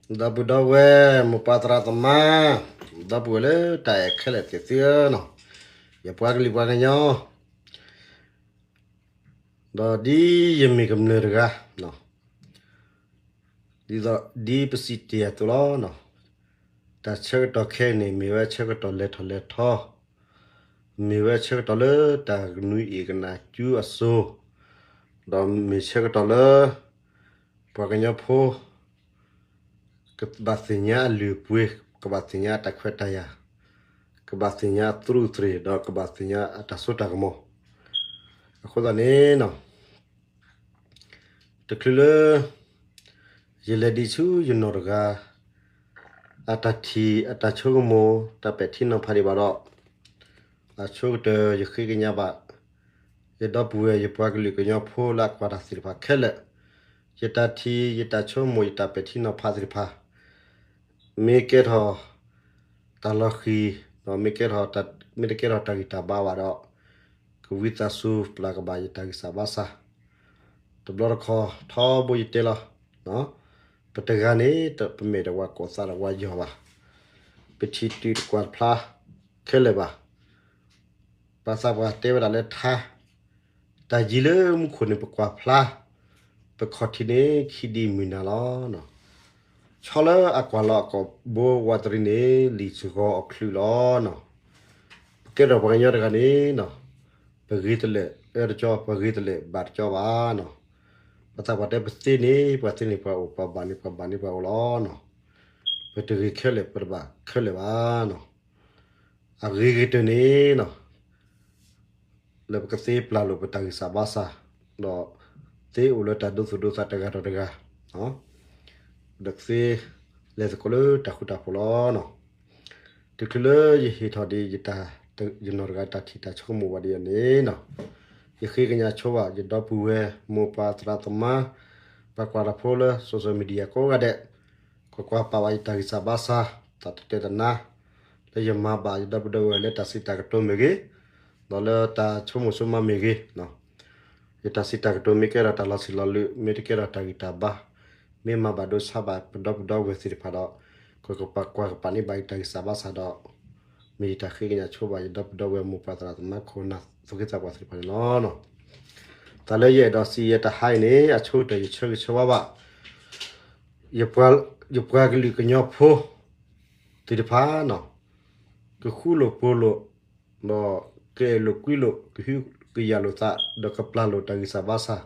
ဒီပုၢ်ဒီဝဲၢ် မိၢ်ပၢ်သရၣ်သမါ, ဒီပုၢ်ဝဲၢ်လၢတၢ်အဲၣ်ခဲလၢာ်သ့ၣ်သုဧၢ, ယပှၤကလုာ်ပှၤကညီ, ဒီးဒ်ယမ့ၢ်ကမျၢၢ်တဂၤ, ဒ်သိးဒ်ပစံးတ့ၢ်အသိးလီၤ. တၢ်ဆၢကတီၢ်ခဲအံၤန့ၣ် မ့ၢ်ဝဲဆၢကတီၢ်လဲၤထီၣ်လဲၤထီ, မ့ၢ်ဝဲဆၢကတီၢ်လၢတၢ်ကနွံအ့ၣ်ကနၣ်ကၠူအစိၤ, ဒီးမ့ၢ်ဆၢကတီၢ်လၢ ပှၤကညီဖိ ကဘၣ်သ့ၣ်ညါအလုၢ်အပှ့ၤ, ကဘၣ်သ့ၣ်ညါအတၢ်ခွဲးတၢ်ယာ်, ကဘၣ်သ့ၣ်ညါအသရူးအသရ့ၤ, ဒီးကဘၣ်သ့ၣ်ညါအတၢ်စိတၢ်ကမီၤ. အဃိသတးန့ၣ် တချုးလၢ ယလဲၤဒံးဆူယနီၢ်တဂၤ အတၢ်ထံၣ် အတၢ်ဆိကမိၣ် တၢ်ပဲာ်ထံနီၤဖးဒံးဘၣ်ဒီး, အဆိကတၢၢ်ယဃ့ကညးဘၣ် ယဒီပုၢ်ဝဲၢ် ယပှၤကလုာ်ကညီဖိလၢအကွၢ်တၢ်သ့ၣ်တဖၣ်ခဲလၢာ်, ယတၢ်ထံၣ် ယတၢ်ဆိကမိၣ် ယတၢ်ပဲာ်ထံနီၤဖးသ့ၣ်တဖၣ် မ့ၢ်ကဲထီၣ် တၢ်လီၤဃံၤ, ဒီးမ့ၢ်ကဲထီၣ် မ့ၢ်တကဲထီၣ်တၢ်ဂံၢ်တၢ်ဘါဘၣ်ဒီး, ကဝံသးစူၤပျၢ်ကဘၣ်ယတၢ်ဂံၢ်စၢ်ဘါစၢ်, တဘျီတခီၣ်ထီဘိယတဲလီၤ, ပတဂၤန့ၣ် ပမဲာ်တဝါကိးသးတဝါယီၤဘၣ်, ပထံၣ်တုၤတကွၢ်တဖျါခဲလၢာ်ဘၣ်. ပှၤသးပှၢ်တဲဝဲဒၣ်လၢထါ, တၢ်ယံၤလၢမူခိၣ်န့ၣ် ပကွၢ်ဖျါ, ပခီၣ်ထံးန့ၣ်ခံဒံမုၢ်နၤလီၤ. ဆီလၢအကွၢ်လီၤအကိာ်ဘိဝးတရံးန့ၣ် လံာ်စှီၤအီၤချုးလီၤ. ပကဲထီၣ်ပှၤကညီတဂၤန့ၣ် ပဂ့ၤတလၢာ်အၢတကၠီ, ပဂ့ၤတလၢာ်ဘၣ်တကၠီဘၣ်. ပှၤသးပှၢ်တဲ ပသ့န့ၢ်ပှၤသ့န့ၢ်ပှၤအိၣ်, ပှၤဘၣ်န့ၢ်ပှၤဘၣ်န့ၢ်ပှၤအိၣ်လီၤ. ပတဂ့ၤခဲလၢာ် ပတဘၣ်ခဲလၢာ်ဘၣ်. အဂ့ၤကတၢၢ်န့ၣ် လၢပကသ့ပျၢ်လိာ်ပတၢ်ဂံၢ်စၢ်ဘါစၢ်, ဒီးသ့အိၣ်လၢတၢ်ဒိသူၣ်ဒိသးတဂၤဒီးတဂၤ, ဒီးကသ့လဲၤသကိးလၢတၢ်ဃူတၢ်ဖိးလီၤ. တချုးလၢယဟ့ၣ်ထီၣ်ဒံး ယနီၢ်တဂၤတၢ်ထံၣ်တၢ်ဆိကမိၣ်ဘၣ်ဒ်အံၤန့ၣ်, ယဃ့ကညးဆိဘၣ် ယဒီပုၢ်ဝဲၢ် မိၢ်ပၢ်သရၣ်သမါ, ပှၤကွၢ်တၢ်ဖိလၢ social media ကိးဂၤဒဲး, ကွၢ်ကွၢ်ပာ်ဘၣ်ယတၢ်ဂံၢ်စၢ်ဘါစၢ်, တၢ်တတဲတနါ လၢယမၤဘၣ်ယဒီပုၢ်ဒီဝဲၢ်လၢတၢ်စံးတၢ်ကတိၤမ့ၢ်ဂ့ၤ, ဒီးလၢတၢ်ဆိကမိၣ်ဆိကမးမ့ၢ်ဂ့ၤ, ယတၢ်စံးတၢ်ကတိၤမ့ၢ်ကဲထီၣ်တၢ်လီၤဆံးလီၤလုာ်, မ့ၢ်တကဲထီၣ်တၢ်ဂံၢ်တၢ်ဘါ, မ့ၢ်မၤဘၣ်ဒိဆါဘၣ်ပဒီပုၢ်ဒီဝဲၢ်သ့ၣ်တဖၣ်ဒီး, ကွၢ်ကွၢ်ပာ်န့ၢ်ဘၣ်ယတၢ်ဂံၢ်စၢ်ဘါစၢ်ဒီး, မ့ၢ်ယတၢ်ဃ့ကညးဆိဘၣ် ယဒီပုၢ်ဒီဝဲၢ် မိၢ်ပၢ်သရၣ်သမါ ခိၣ်နၢ်သူၣ်က့သးပှၢ်သ့ၣ်တဖၣ်န့ၣ်လီၤ. တၢ်လၢယအဲၣ်ဒိးစံးယဲတဟါအံၤန့ၣ် အဆိကတၢၢ်ယဆၢဂ့ၤဆၢဝါဘၣ် ယပှၤကလုာ်ကညီဖိသ့ၣ်တဖၣ်, ကဃူလိာ်ဖိးလိာ်, ဒီးကအဲၣ်လိာ်ကွံလိာ်, ကဟုကယာ်လိာ်သး, ဒီးကပျၢ်လိာ်တၢ်ဂံၢ်စၢ်ဘါစၢ်,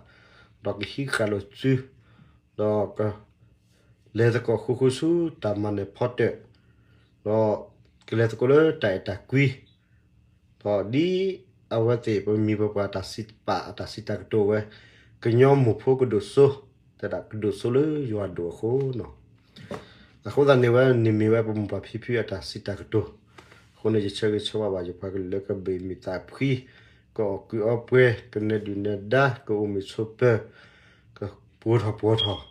ဒီးကဟံးဃာ်လိာ်စု, ဒီးကလဲၤသကိးဃူဃူဆူတၢ်မၤနၢၤဖီတၢၣ်, ဒီးကလဲၤသကိးလၢတၢ်အဲၣ်တၢ်ကွံ ဒီးဒ်အဝဲသ့ၣ်ပမံၤပပှၢ်တၢ်စံးပာ်အတၢ်စံးတၢ်ကတိၤဝဲ, ကညီမိၢ်ဖိကဒိၣ်စိ, တဲဒၣ်ကဒိၣ်စိလၢယွၤဒိၣ်အဃိ, အဃိသတးန့ၣ်ဝဲန့ၣ်မ့ၢ်ဝဲပမိၢ်ပၢ်ဖံဖုအတၢ်စံးတၢ်ကတိၤ, အဃိန့ၣ် ယဆၢဂ့ၤဆၢဝါဘၣ်ယပှၤကလုာ်လၢကဘ့ၣ်မံၤသးဖှံ, ကအီၣ်ကုးအီပှဲၤ, ကနၢၤဒုၣ်နၢၤဒါ, ကအိၣ်မုာ်ဆိးပၢၤ, ကပှဲၤထီၣ်ပှဲၤထီၣ်,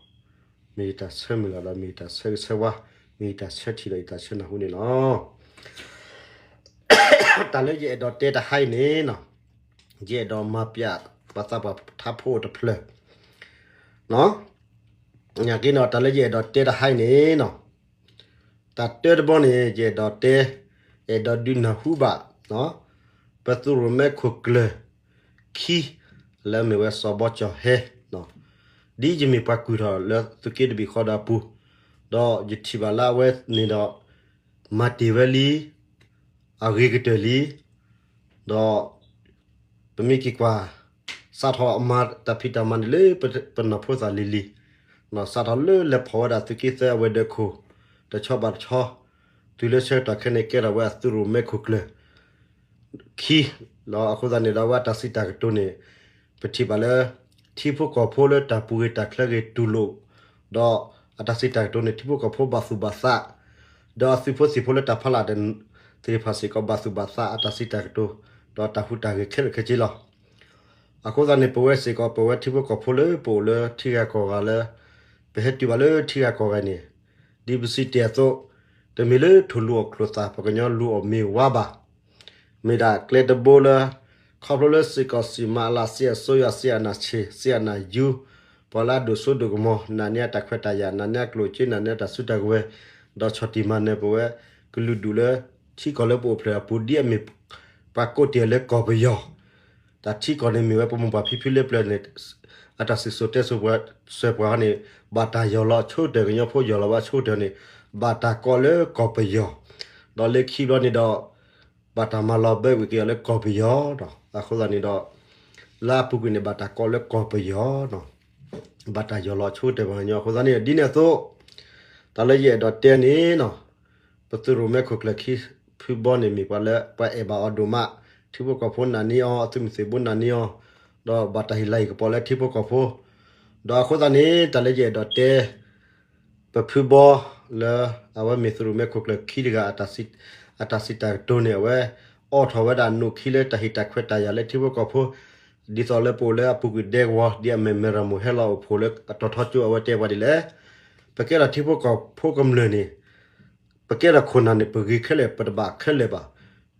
မ့ၢ်ယတၢ်ဆၢမုၢ်လၢ်ဒီး မ့ၢ်ယတၢ်ဆၢဂ့ၤဆၢဝါ, မ့ၢ်ယတၢ်ဆၢထံၣ်ဒီးယတၢ်ဆၢနၢ်ဟူန့ၣ်လီၤ. တၢ်လၢယအဲၣ်ဒိးတဲတဟါအံၤန့ၣ်, ယအဲၣ်ဒိးမၤပျၢ်ပှၤသးပှၢ်ထါဖိအိၣ်တဖျၢၣ်, နာ်က့ဒီး တၢ်လၢယအဲၣ်ဒိးတဲတဟါအံၤန့ၣ်, တၢ်တၢတဘီန့ၣ် ယအဲၣ်ဒိးတဲ, အဲၣ်ဒိးဒုးနၢ်ဟူဘၣ် ပသုးရိၣ်မဲခိၣ်ကျၢၢ်ခံ လၢမ့ၢ်ဝဲစီၤဘီကၠီၣ်ဟဲ, ဒ်ယမ့ၢ်ပှၤကွၢ်ထီၣ်လၢသုးက့တဘ့ၣ်ဃီဒီးအပူၤ, ဒီးယထံၣ်ဘၣ်လၢအဝဲန့ၣ်ဒီး မၤတ့ၢ်ဝဲလံ, အဂ့ၤကတၢၢ်လံ, ဒီး ပမ့ၢ်က့ၤကွၢ် စးထီၣ်အမၤတၢ်ဖံးတၢ်မၤန့ၣ်လၢပနီၢ်ဖိသၣ်လံၤလံၤ, စးထီၣ်လၢလဲၤဖီၣ်ဝဲဒၣ်သုးက့သၢအဝဲၤဒၢးခိၣ် တဆီဘၣ်တဆီ, တုၤလၢဆၢကတီၢ်ခဲအံၤန့ၣ် ကဲထီၣ်ဝဲအသုးရိၣ်မဲခိၣ်ကျၢၢ် ခံ, ဒီးအဃိသတးန့ၣ်ဒီး အဝဲအတၢ်စံးတၢ်ကတိၤန့ၣ် ပထံၣ်ဘၣ်လၢ ထံဖိကီၢ်ဖိလၢတၢ်ပူၤဂ့ၤတၢ်ချၢဂ့ၤတူၢ်လိာ်, ဒီးအတၢ်စံးတၢ်ကတိၤန့ၣ် ထံဖိကီၢ်ဖိဘၣ်သူၣ်ဘၣ်သး, ဒီးအသုးဖိသံၣ်ဖိလၢတၢ်ဖီလာ်သ့ၣ်တဖၣ်စ့ၢ်ကီး ဘၣ်သူၣ်ဘၣ်သးအတၢ်စံးတၢ်ကတိၤ, ဒီးတၢ်ဟူးတၢ်ဂဲၤခဲလၢာ်ခဲဆ့လီၤ. အဃိသတးန့ၣ် ပဝဲစ့ၢ်ကီး ပဝဲထံဖိကီၢ်ဖိလၢပအိၣ်လၢထံဂၤကီၢ်ဂၤလၢ ပဟဲတုၤဘၣ်လၢထံဂၤကီၢ်ဂၤန့ၣ်, ဒ်ပစံးတ့ၢ်အသိး, တမ့ၢ်လၢထိၣ်လူၤအီၣ်ချိၣ်သၣ် ပှၤကညီလူၤအီၣ်မ့ၤဝါဘၣ်. မ့ၢ်ဒၣ်ကျဲတဘိလၢ ခီဖျိလၢစ့ၢ်ကီးစံးမၤအလၢ စစ်အစိုးရ စစ်အာဏာရှင် စစ်အာဏာယူ ပှၤလၢအဒိၣ်စိဒိၣ်ကမီၤ နာ်န့ၢ်အတၢ်ခွဲးတၢ်ယာ် နာ်န့ၢ်အကျိၣ်အစ့ နာ်န့ၢ်အတၢ်စုတၢ်ကဝဲၤ ဒီးဆီၣ်တံၢ်မၤနၢၤပဝဲ ကလုာ်ဒူၣ်လၢ ထံကီၢ်လၢပအိၣ်ဖျဲၣ်အပူၤ ဒ်အမ့ၢ်ပှၤကိးတ့ၢ်အီၤလၢကီၢ်ပယီၤ တၢ်ထံကီၢ်န့ၣ်မ့ၢ်ဝဲပမိၢ်ပှၢ်ဖံဖုလၢပျၢၤန့ၣ် အတၢ်စံၣ်စိၤတဲစိၤပှၤစၢၤပှၤန့ၣ် ဘၣ်တၢ်ယီၢ်လီၤအဆိကတၢၢ် ကညီဖိယီၢ်လီၤဘၣ်အဆိကတၢၢ်န့ၣ် ဘၣ်တၢ်ကိးလၢကီၢ်ပယီၤ ဒီးလၢခံဘျီန့ၣ်ဒီး ဘၣ်တၢ်မၤလီၤဘၢကွံာ်က့ၤအီၤလၢကီၢ်ပယီၤဒီး အဃိသတးန့ၣ်ဒီး လၢအပူၤကွံာ်န့ၣ် ဘၣ်တၢ်ကိးလၢကီၢ်ပယီၤ ဘၣ်တၢ်ယီၢ်လီၤအဆိကတၢၢ်ပှၤကညီအဃိသတးန့ၣ် ဒ်န့ၣ်အသိး တၢ်လၢယအဲၣ်ဒိးတဲန့ၣ်နီၤ ပသုးရိၣ်မဲခိၣ်ကျၢၢ်ခံဖုဘီန့ၣ် မ့ၢ်ပှၤလၢပှၤအဲၣ်ဘၣ်အီၤဒိၣ်မး ထံဖိကီၢ်ဖိနာ်န့ၢ်အီၤ အသုးမုၢ်သံၣ်ဘိနာ်န့ၢ်အီၤ ဒီးဘၣ်တၢ်ဟ့ၣ်လၤဟ့ၣ်ကပီၤလၢထံဖိကီၢ်ဖိ ဒီးအဃိသတးန့ၣ် တၢ်လၢယအဲၣ်ဒိးတဲ ပဖုဘီလၢ အဝဲမ့ၢ်သုးရိၣ်မဲခိၣ်ကျၢၢ်ခံတဂၤ အတၢ်စံးတၢ်ကတိၤန့ၣ် အဝဲအိးထီၣ်ဝဲဒၣ်နိၣ်ခံလၢတၢ်ဟ့ၣ်တၢ်ခွဲးတၢ်ယာ်လၢထံဖိကီၢ်ဖိ ဒ်သိးလၢပအိၣ်လၢအပူၤကွံာ်ဒဲကဝီၤ ဒ်အမဲၢ်မဲၢ်ရၤမုၢ်ဟဲလီၤအိၣ်ဖှိၣ်လၢအတီၤထီကၠိအဝဲတဲပှၤဒ်လဲၣ် ပကဲထီၣ်ထံဖိကီၢ်ဖိကမျၢၢ်န့ၣ် ပကဲထီၣ်ခိၣ်နၢ်န့ၣ် ပဂ့ၤခဲလၢာ် ပတဘၣ်ခဲလၢာ်ဘၣ်.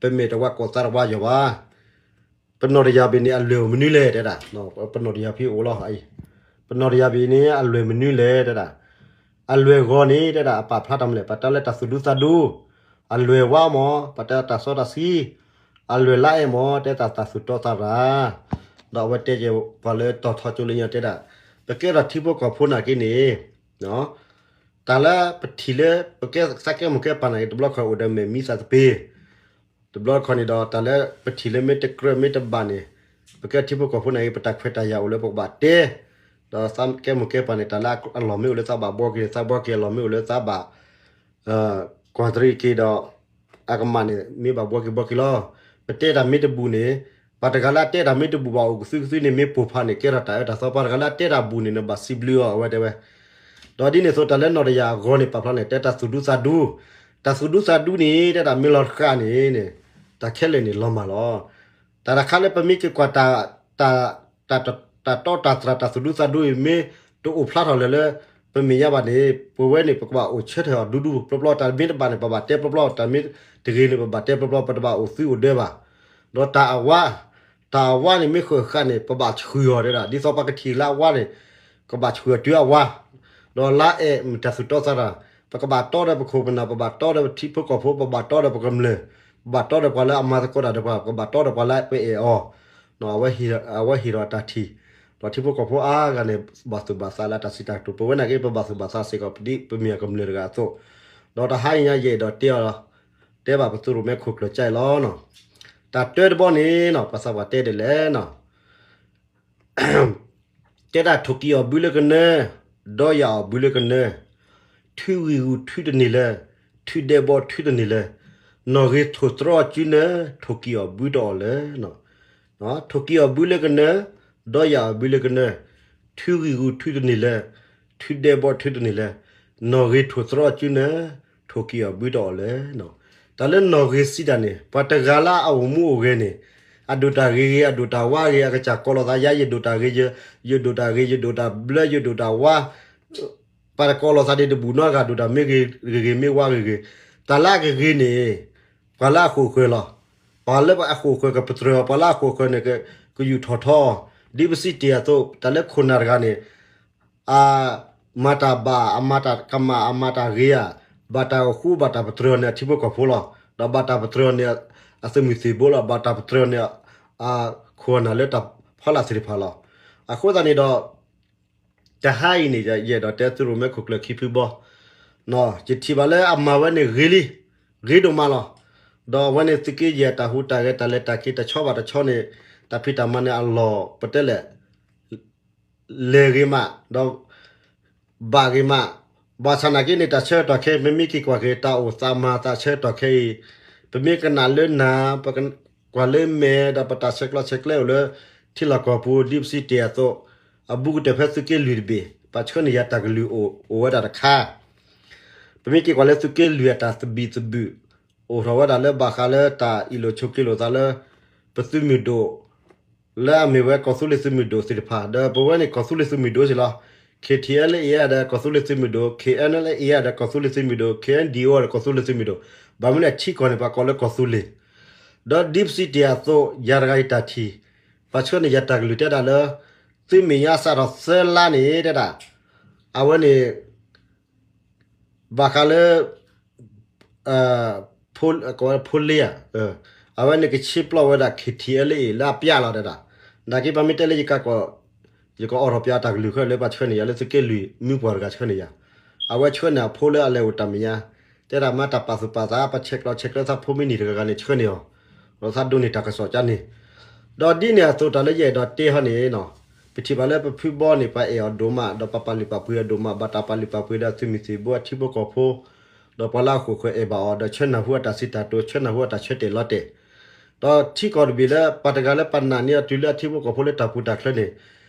ပမ့ၢ်တဝဲကိးသးတဝါယီၤဘၣ်. ပနီၢ်တယၤဘ့ၣ်န့ၣ် အလွဲၢ်အိၣ်မနုၤလဲၣ်တဲဒၣ်, ပနီၢ်တယၤဖံအိၣ်လီၤ. ပနီၢ်တယၤဘ့ၣ်န့ၣ် အလွဲၢ်မနုၤလဲၣ်တဲဒၣ်. အလွဲၢ်ဂီၤန့ၣ်တဲဒၣ် အပာ်ဖျါတၢ်မနုၤလဲၣ်, ပတဲလၢတၢ်သူၣ်ဒူသးဒူ, အလွဲၢ်ဝါမၢ် ပတဲတၢ်စီတၢ်ဆှံ, အလွဲၢ်လါအဲၣ်မၢ် တဲတၢ်သးသူၣ်တီသးရၤ, ဒီးအဝဲတဲက့ၤပှၤလၢတီၤထီကၠိလၢညါတဲဒၣ်, ပကဲထီၣ်ထံဖိကီၢ်ဖိနာ်က့န့ၣ် တၢ်လၢပထံၣ်လၢ ပကဲသးကဲမိၢ်ကဲပၢ်နာ်က့ တဘျီခီၣ်အိၣ်ဒီးမဲာ်မံသးသပ့ၤ, တဘျီခီၣ်န့ၣ်ဒီး တၢ်လၢပထံၣ်လၢမ့ၢ်တကြၢးမ့ၢ်တဘၣ်န့ၣ်, ပကဲထံဖိကီၢ်ဖိနာ်က့ ပတၢ်ခွဲးတၢ်ယာ်အိၣ်လၢပကဘၣ်တဲ, ဒီးသးကဲမိၢ်ကဲပၢ်န့ၣ် တၢ်လၢအလီၢ်မ့ၢ်အိၣ်လၢသးဘၣ်ဘှီက့ၤန့ၣ် သးဘှီက့ၤ, အလီၢ်မ့ၢ်အိၣ်လၢသးဘၣ် ကွၢ်တရံးက့ၤဒီး အကမၣ်န့ၣ် မ့ၢ်ဘၣ်ဘှီက့ၤဘှီက့ၤလီၤ. ပတဲတၢ်မ့ၢ်တဘူၣ်န့ၣ်, ပှၤတဂၤလၢအတဲတၢ်မ့ၢ်တဘူၣ်ဘၣ်အိၣ်ကသုကသုန့ၣ် မ့ၢ်ပိၢ်ဖးန့ၣ် ကဲထီၣ်တၢ်အၢတၢ်သီ, ပှၤတဂၤလၢအတဲတၢ်ဘူၣ်န့ၣ် နဘၣ်စံးဘျုးအီၤ အဝဲတဲဝဲ. ဒီးဒ်န့ၣ်အသိး တၢ်လၢနီၢ်တယၤအဂီၢ်န့ၣ် ပာ်ဖျါန့ၣ် တဲတၢ်သူၣ်ဒူသးဒူ, တၢ်သူၣ်ဒူသးဒူန့ၣ် တဲဒၣ်မ့ၢ်လီၤဃာ်န့ၣ်န့ၣ် တၢ်ခဲလၢာ်န့ၣ်လီၤမၢ်လီၤ. တၢ်တခါလၢပမ့ၢ်က့ၤကွၢ် တၢ်တီတၢ်တြၢ် တၢ်သူၣ်ဒူသးဒူအံၤ မ့ၢ်တအိၣ်ဖျါထီၣ်လၢၤလၢ ပမဲာ်ညါဘၣ်န့ၣ် ပဝဲန့ၣ် ပကဘၣ်အိၣ်ဆၢထၢၣ်အီၤဒူဒူပျီပျီ, တၢ်မ့ၢ်တဘၣ်န့ၣ် ပဘၣ်တဲပျီပျီ, တၢ်မ့ၢ်တဂ့ၤန့ၣ် ပဘၣ်တဲပျီပျီ, ပတဘၣ်အိၣ်သုအိၣ်ဒၢဘၣ်. ဒီးတၢ်အဝါ, တၢ်အဝါန့ၣ်မ့ၢ်ဃၢၤဃာ်န့ၣ် ပဘၣ်ဆှုၣ်အီၤတဲဒၣ်, ဒ်သိးပှၤကထံၣ်လၢအဝါန့ၣ် ကဘၣ်ဆှုၣ်အီၤတုၤအဝါ, ဒီးလါအဲၣ်မ့ၢ်တၢ်သူၣ်တီသးရၤ, ပကဘၣ်တီဒီးပခိၣ်ပနၢ်, ပဘၣ်တီဒီးပထံဖိကီၢ်ဖိ, ပဘၣ်တီဒီးပကမျၢၢ်, ပဘၣ်တီဒီးပှၤလၢအမၤသကိးတၢ်ဒီးပှၤ, ပဘၣ်တီဒီးပှၤလၢပအဲၣ်အီၤ, အဝဲဟ့ၣ်ဒီးတၢ်ထံၣ်, ဒီးထံဖိကီၢ်ဖိအါဂၤန့ၣ် ဘၣ်သူၣ်ဘၣ်သးလၢတၢ်စံးတၢ်ကတိၤ, ပဝဲနာ်က့ ပဘၣ်သူၣ်ဘၣ်သးစ့ၢ်ကီး ဒ်ပမ့ၢ်အကမျၢၢ်တဂၤအသိး, ဒီးတဟါအံၤညါယအဲၣ်ဒိးတဲအီၤ, တဲဘၣ်ပသုးရိၣ်မဲခိၣ်ကျၢၢ်ကၠဲအံၤလီၤ. တၢ်တၢတဘီန့ၣ်နီၤ ပှၤသးပှၢ်တဲဒ်လဲၣ်နီၤ တဲဒၣ်ထိၣ်ကံၢ်အီၣ်ဘုလၢကနၢ, ဒီးယၣ်အီၣ်ဘုလၢကနၢ, ထုဂံၢ်ဂူာ်ထုတန့ၢ်လၢၤ, ထုဒဲးဘီထုတန့ၢ်လၢၤ, နီၢ်ဂ့ၤထိၣ်သတြီအစုနၢ, ထိၣ်ကံၢ်အီၣ်ဘုတအီၣ်လၢၤ, ထိၣ်ကံၢ်အီၣ်ဘုလၢကနၢ, ဒီးယၣ်အီၣ်ဘုလၢကနၢ, ထုဂံၢ်ဂူာ်ထုတန့ၢ်လၢၤ, ထုဒဲးဘီထုတန့ၢ်လၢၤ, နီၢ်ဂ့ၤထိၣ်သတြီအစုနၢ, ထိၣ်ကံၢ်အီၣ်ဘုတအီၣ်လၢၤ. တၢ်လၢနီၢ်ဂ့ၤစံးတၢ်န့ၣ် ပှၤတဂၤလၢအအိၣ်မူအိၣ်ဂဲၤန့ၣ် အဒိၣ်တၢ်ဂ့ၤဂ့ၤ အဒိၣ်တၢ်ဝါဂ့ၤ အကစၢ်ကိးလီၤသးယါ ယဒိၣ်တၢ်ဂ့ၤ, ယဒိၣ်တၢ်ဂ့ၤ ယဒိၣ်တၢ်ဘျၢ ယဒိၣ်တၢ်ဝါ, ပှၤတကိးလီၤသးဒ်တဘူၣ်နီတဂၤ ဒိၣ်တၢ်မ့ၢ်ဂ့ၤဂ့ၤမ့ၢ်ဝါဂ့ၤဂ့ၤ, တၢ်လၢအကဂ့ၤန့ၣ် ပှၤလၢအဃိာ်ဃၢၤလီၤ. ပှၤလၢအဃိာ်ဃၢၤကပတြၢၤအီၤ, ပှၤလၢအဃိာ်ဃၢၤန့ၣ် ကယူၢ်ထီၣ်ထီအီၤ, ဒ်ပစံးတ့ၢ်အသိး တၢ်လၢခိၣ်နၢ်တဂၤန့ၣ် အမၤတၢ်ဘၣ် အမၤတၢ်ကမၣ် အမၤတၢ်ဂ့ၤဧါ, ဘၣ်တၢ်အိၣ်ဃူဘၣ်တၢ်ပတြၢၤအီၤန့ၣ် အထံဖိကီၢ်ဖိလီၤ. ဒီးဘၣ်တၢ်ပတြၢၤအီၤန့ၣ် အသုးမုၢ်သံၣ်ဘိလီၤ. ဘၣ်တၢ်ပတြၢၤအီၤန့ၣ် အခိၣ်အနၢ်လၢတၢ်ဖီလာ်သ့ၣ်တဖၣ်လီၤ. အဃိသတးန့ၣ်ဒီး တဟါအံၤန့ၣ် ယအဲၣ်ဒိးတဲသုးရိၣ်မဲခိၣ်ကျၢၢ်ခံဖုဘီ, ယထံၣ်ဘၣ်လၢအမၤဝဲန့ၣ်ဂ့ၤလံ, ဂ့ၤဒိၣ်မးလီၤ. ဒီးအဝဲန့ၣ်သုးက့ယဲၢ်တၢ်ဟူးတၢ်ဂဲၤ တၢ်လဲၤတၢ်က့ၤ တဆီဘၣ်တဆီန့ၣ် တၢ်ဖံးတၢ်မၤန့ၣ်အလီၢ် ပတဲလဲၣ် လဲၤဂ့ၤမး ဒီး ဘၣ်ဂ့ၤမး, ဘၣ်ဆၣ်နာ်က့န့ၣ် တၢ်ဆၢကတီၢ်ခဲအံၤ ပမ့ၢ်က့ၤကွၢ်က့ၤ တၢ်အိၣ်သးမၤသးဆၢကတီၢ်ခဲအံၤ ပမ့ၢ်ကနၣ်လၢနၢ် ပကွၢ်လၢမဲာ် ဒီးပတၢ်ဆဲးကျိးဆဲးကျၢအိၣ်လၢ ထံလီၢ်ကီၢ်ပူၤ ဒ်ပစံးတ့ၢ်အသိး အဘူးကတၢၢ်ဖဲသုးက့လွံၢ်တဘ့ၣ် ပှၤဆှၢန့ၢ်ယၤတၢ်ကလုၢ်အိၣ်ဝဲဒၣ်တခါ ပမ့ၢ်က့ၤကွၢ်လၢသုးက့လွံၢ်အတၢ်သဘံၣ်သဘုၣ် အိၣ်ထီၣ်ဝဲဒၣ်လၢဘၣ်ဃးလၢတၢ်အ့ၣ်လိာ်ဆိးက့လိာ်သးလၢ ပသုးမုၢ်ဒိၣ် လၢအမ့ၢ်ဝဲကီၢ်သူလ့ၤသုးမုၢ်ဒိၣ်သ့ၣ်တဖၣ် ဒီးပဝဲန့ၣ်ကီၢ်သူလ့ၤသုးမုၢ်ဒိၣ်စ့ၢ်လီၤ. ခ့ထံအဲလ်အ့ဒီးကီၢ်သူလ့ၤသုးမုၢ်ဒိၣ်, ခ့အဲနလ်အ့ဒီးကီၢ်သူလ့ၤသုးမုၢ်ဒိၣ်, ခ့အဲန်ဒံၣ်အိဒီးကီၢ်သူလ့ၤသုးမုၢ်ဒိၣ်, ဘၣ်မနုၤလဲၣ်ထံကီၢ်န့ၣ် ပှၤကိးလၢကီၢ်သူလ့ၤ ဒီးဒ်ပစံးတ့ၢ်အသိး ယၤတဂၤအံၤတၢ်ထံၣ် ပှၤဆှၢန့ၢ်ယၤတၢ်ကလုၢ်တဲဒၣ်လၢ သုးမဲာ်ညါစးထီၣ်သၢလါန့ၣ်တဲဒၣ်, အဝဲန့ၣ် ဘၣ်ဃးလၢ ဖိလ့ဧါ, အဝဲန့ၣ်ကဆ့ပျီဝဲဒၣ် KTLA လၢအပျဲလီၤတဲဒၣ်. နာ်က့ပမ့ၢ်တဲလၢယကးကီး, ယကအိးထီၣ်ပျဲတၢ်ကလုၢ်ခဲလၢာ်လၢပှၤဆှၢန့ၢ်ယၤလၢသုးက့လွံၢ်မုၢ်ပှၢ်တဂၤဆှၢန့ၢ်ယၤ, အဝဲဆှၢန့ၢ်အဖိလၢအလဲၤအိၣ်တၢ်မဲာ်ညါ, တဲဒၣ်မ့ၢ်တၢ်ပာ်သူၣ်ပာ်သး ပဆဲးကျိးဆဲးကျၢသးဖိမ့ၢ်နံၤတဂၤဂၤန့ၣ်ဆှၢန့ၢ်အီၤ, ဒီးသးဒိးန့ၢ်တၢ်ကစီၣ်ကန့ၣ်, ဒီးဒ်န့ၣ်အသိးတၢ်လၢယအဲၣ်ဒိးတဲဟီန့ၣ်, ပထံၣ်ဘၣ်လၢပဖုဘီန့ၣ် ပှၤအဲၣ်အီၤဒိၣ်မး ဒီးပပာ်လုၢ်ပာ်ပှ့ၤအီၤဒိၣ်မး ဘၣ်တၢ်ပာ်လုၢ်ပာ်ပှ့ၤဒီးသုးမုၢ်သံၣ်ဘိအထံဖိကီၢ်ဖိ, ဒီးပှၤလၢအဃိာ်ဃၢၤအဲၣ်ဘၣ်အီၤ ဒီးဆၢနၢ်ဟူအတၢ်စံးတၢ်ကတိၤ ဆၢနၢ်ဟူအတၢ်ဆၢတဲာ်လီၤတဲာ်, ဒီးထံကီၢ်တဘ့ၣ်လၢပှၤတဂၤလၢပနာ်န့ၢ်အီၤတုၤလၢအထံဖိကီၢ်ဖိလၢတၢ်ပူၤတၢ်ချၢန့ၣ်,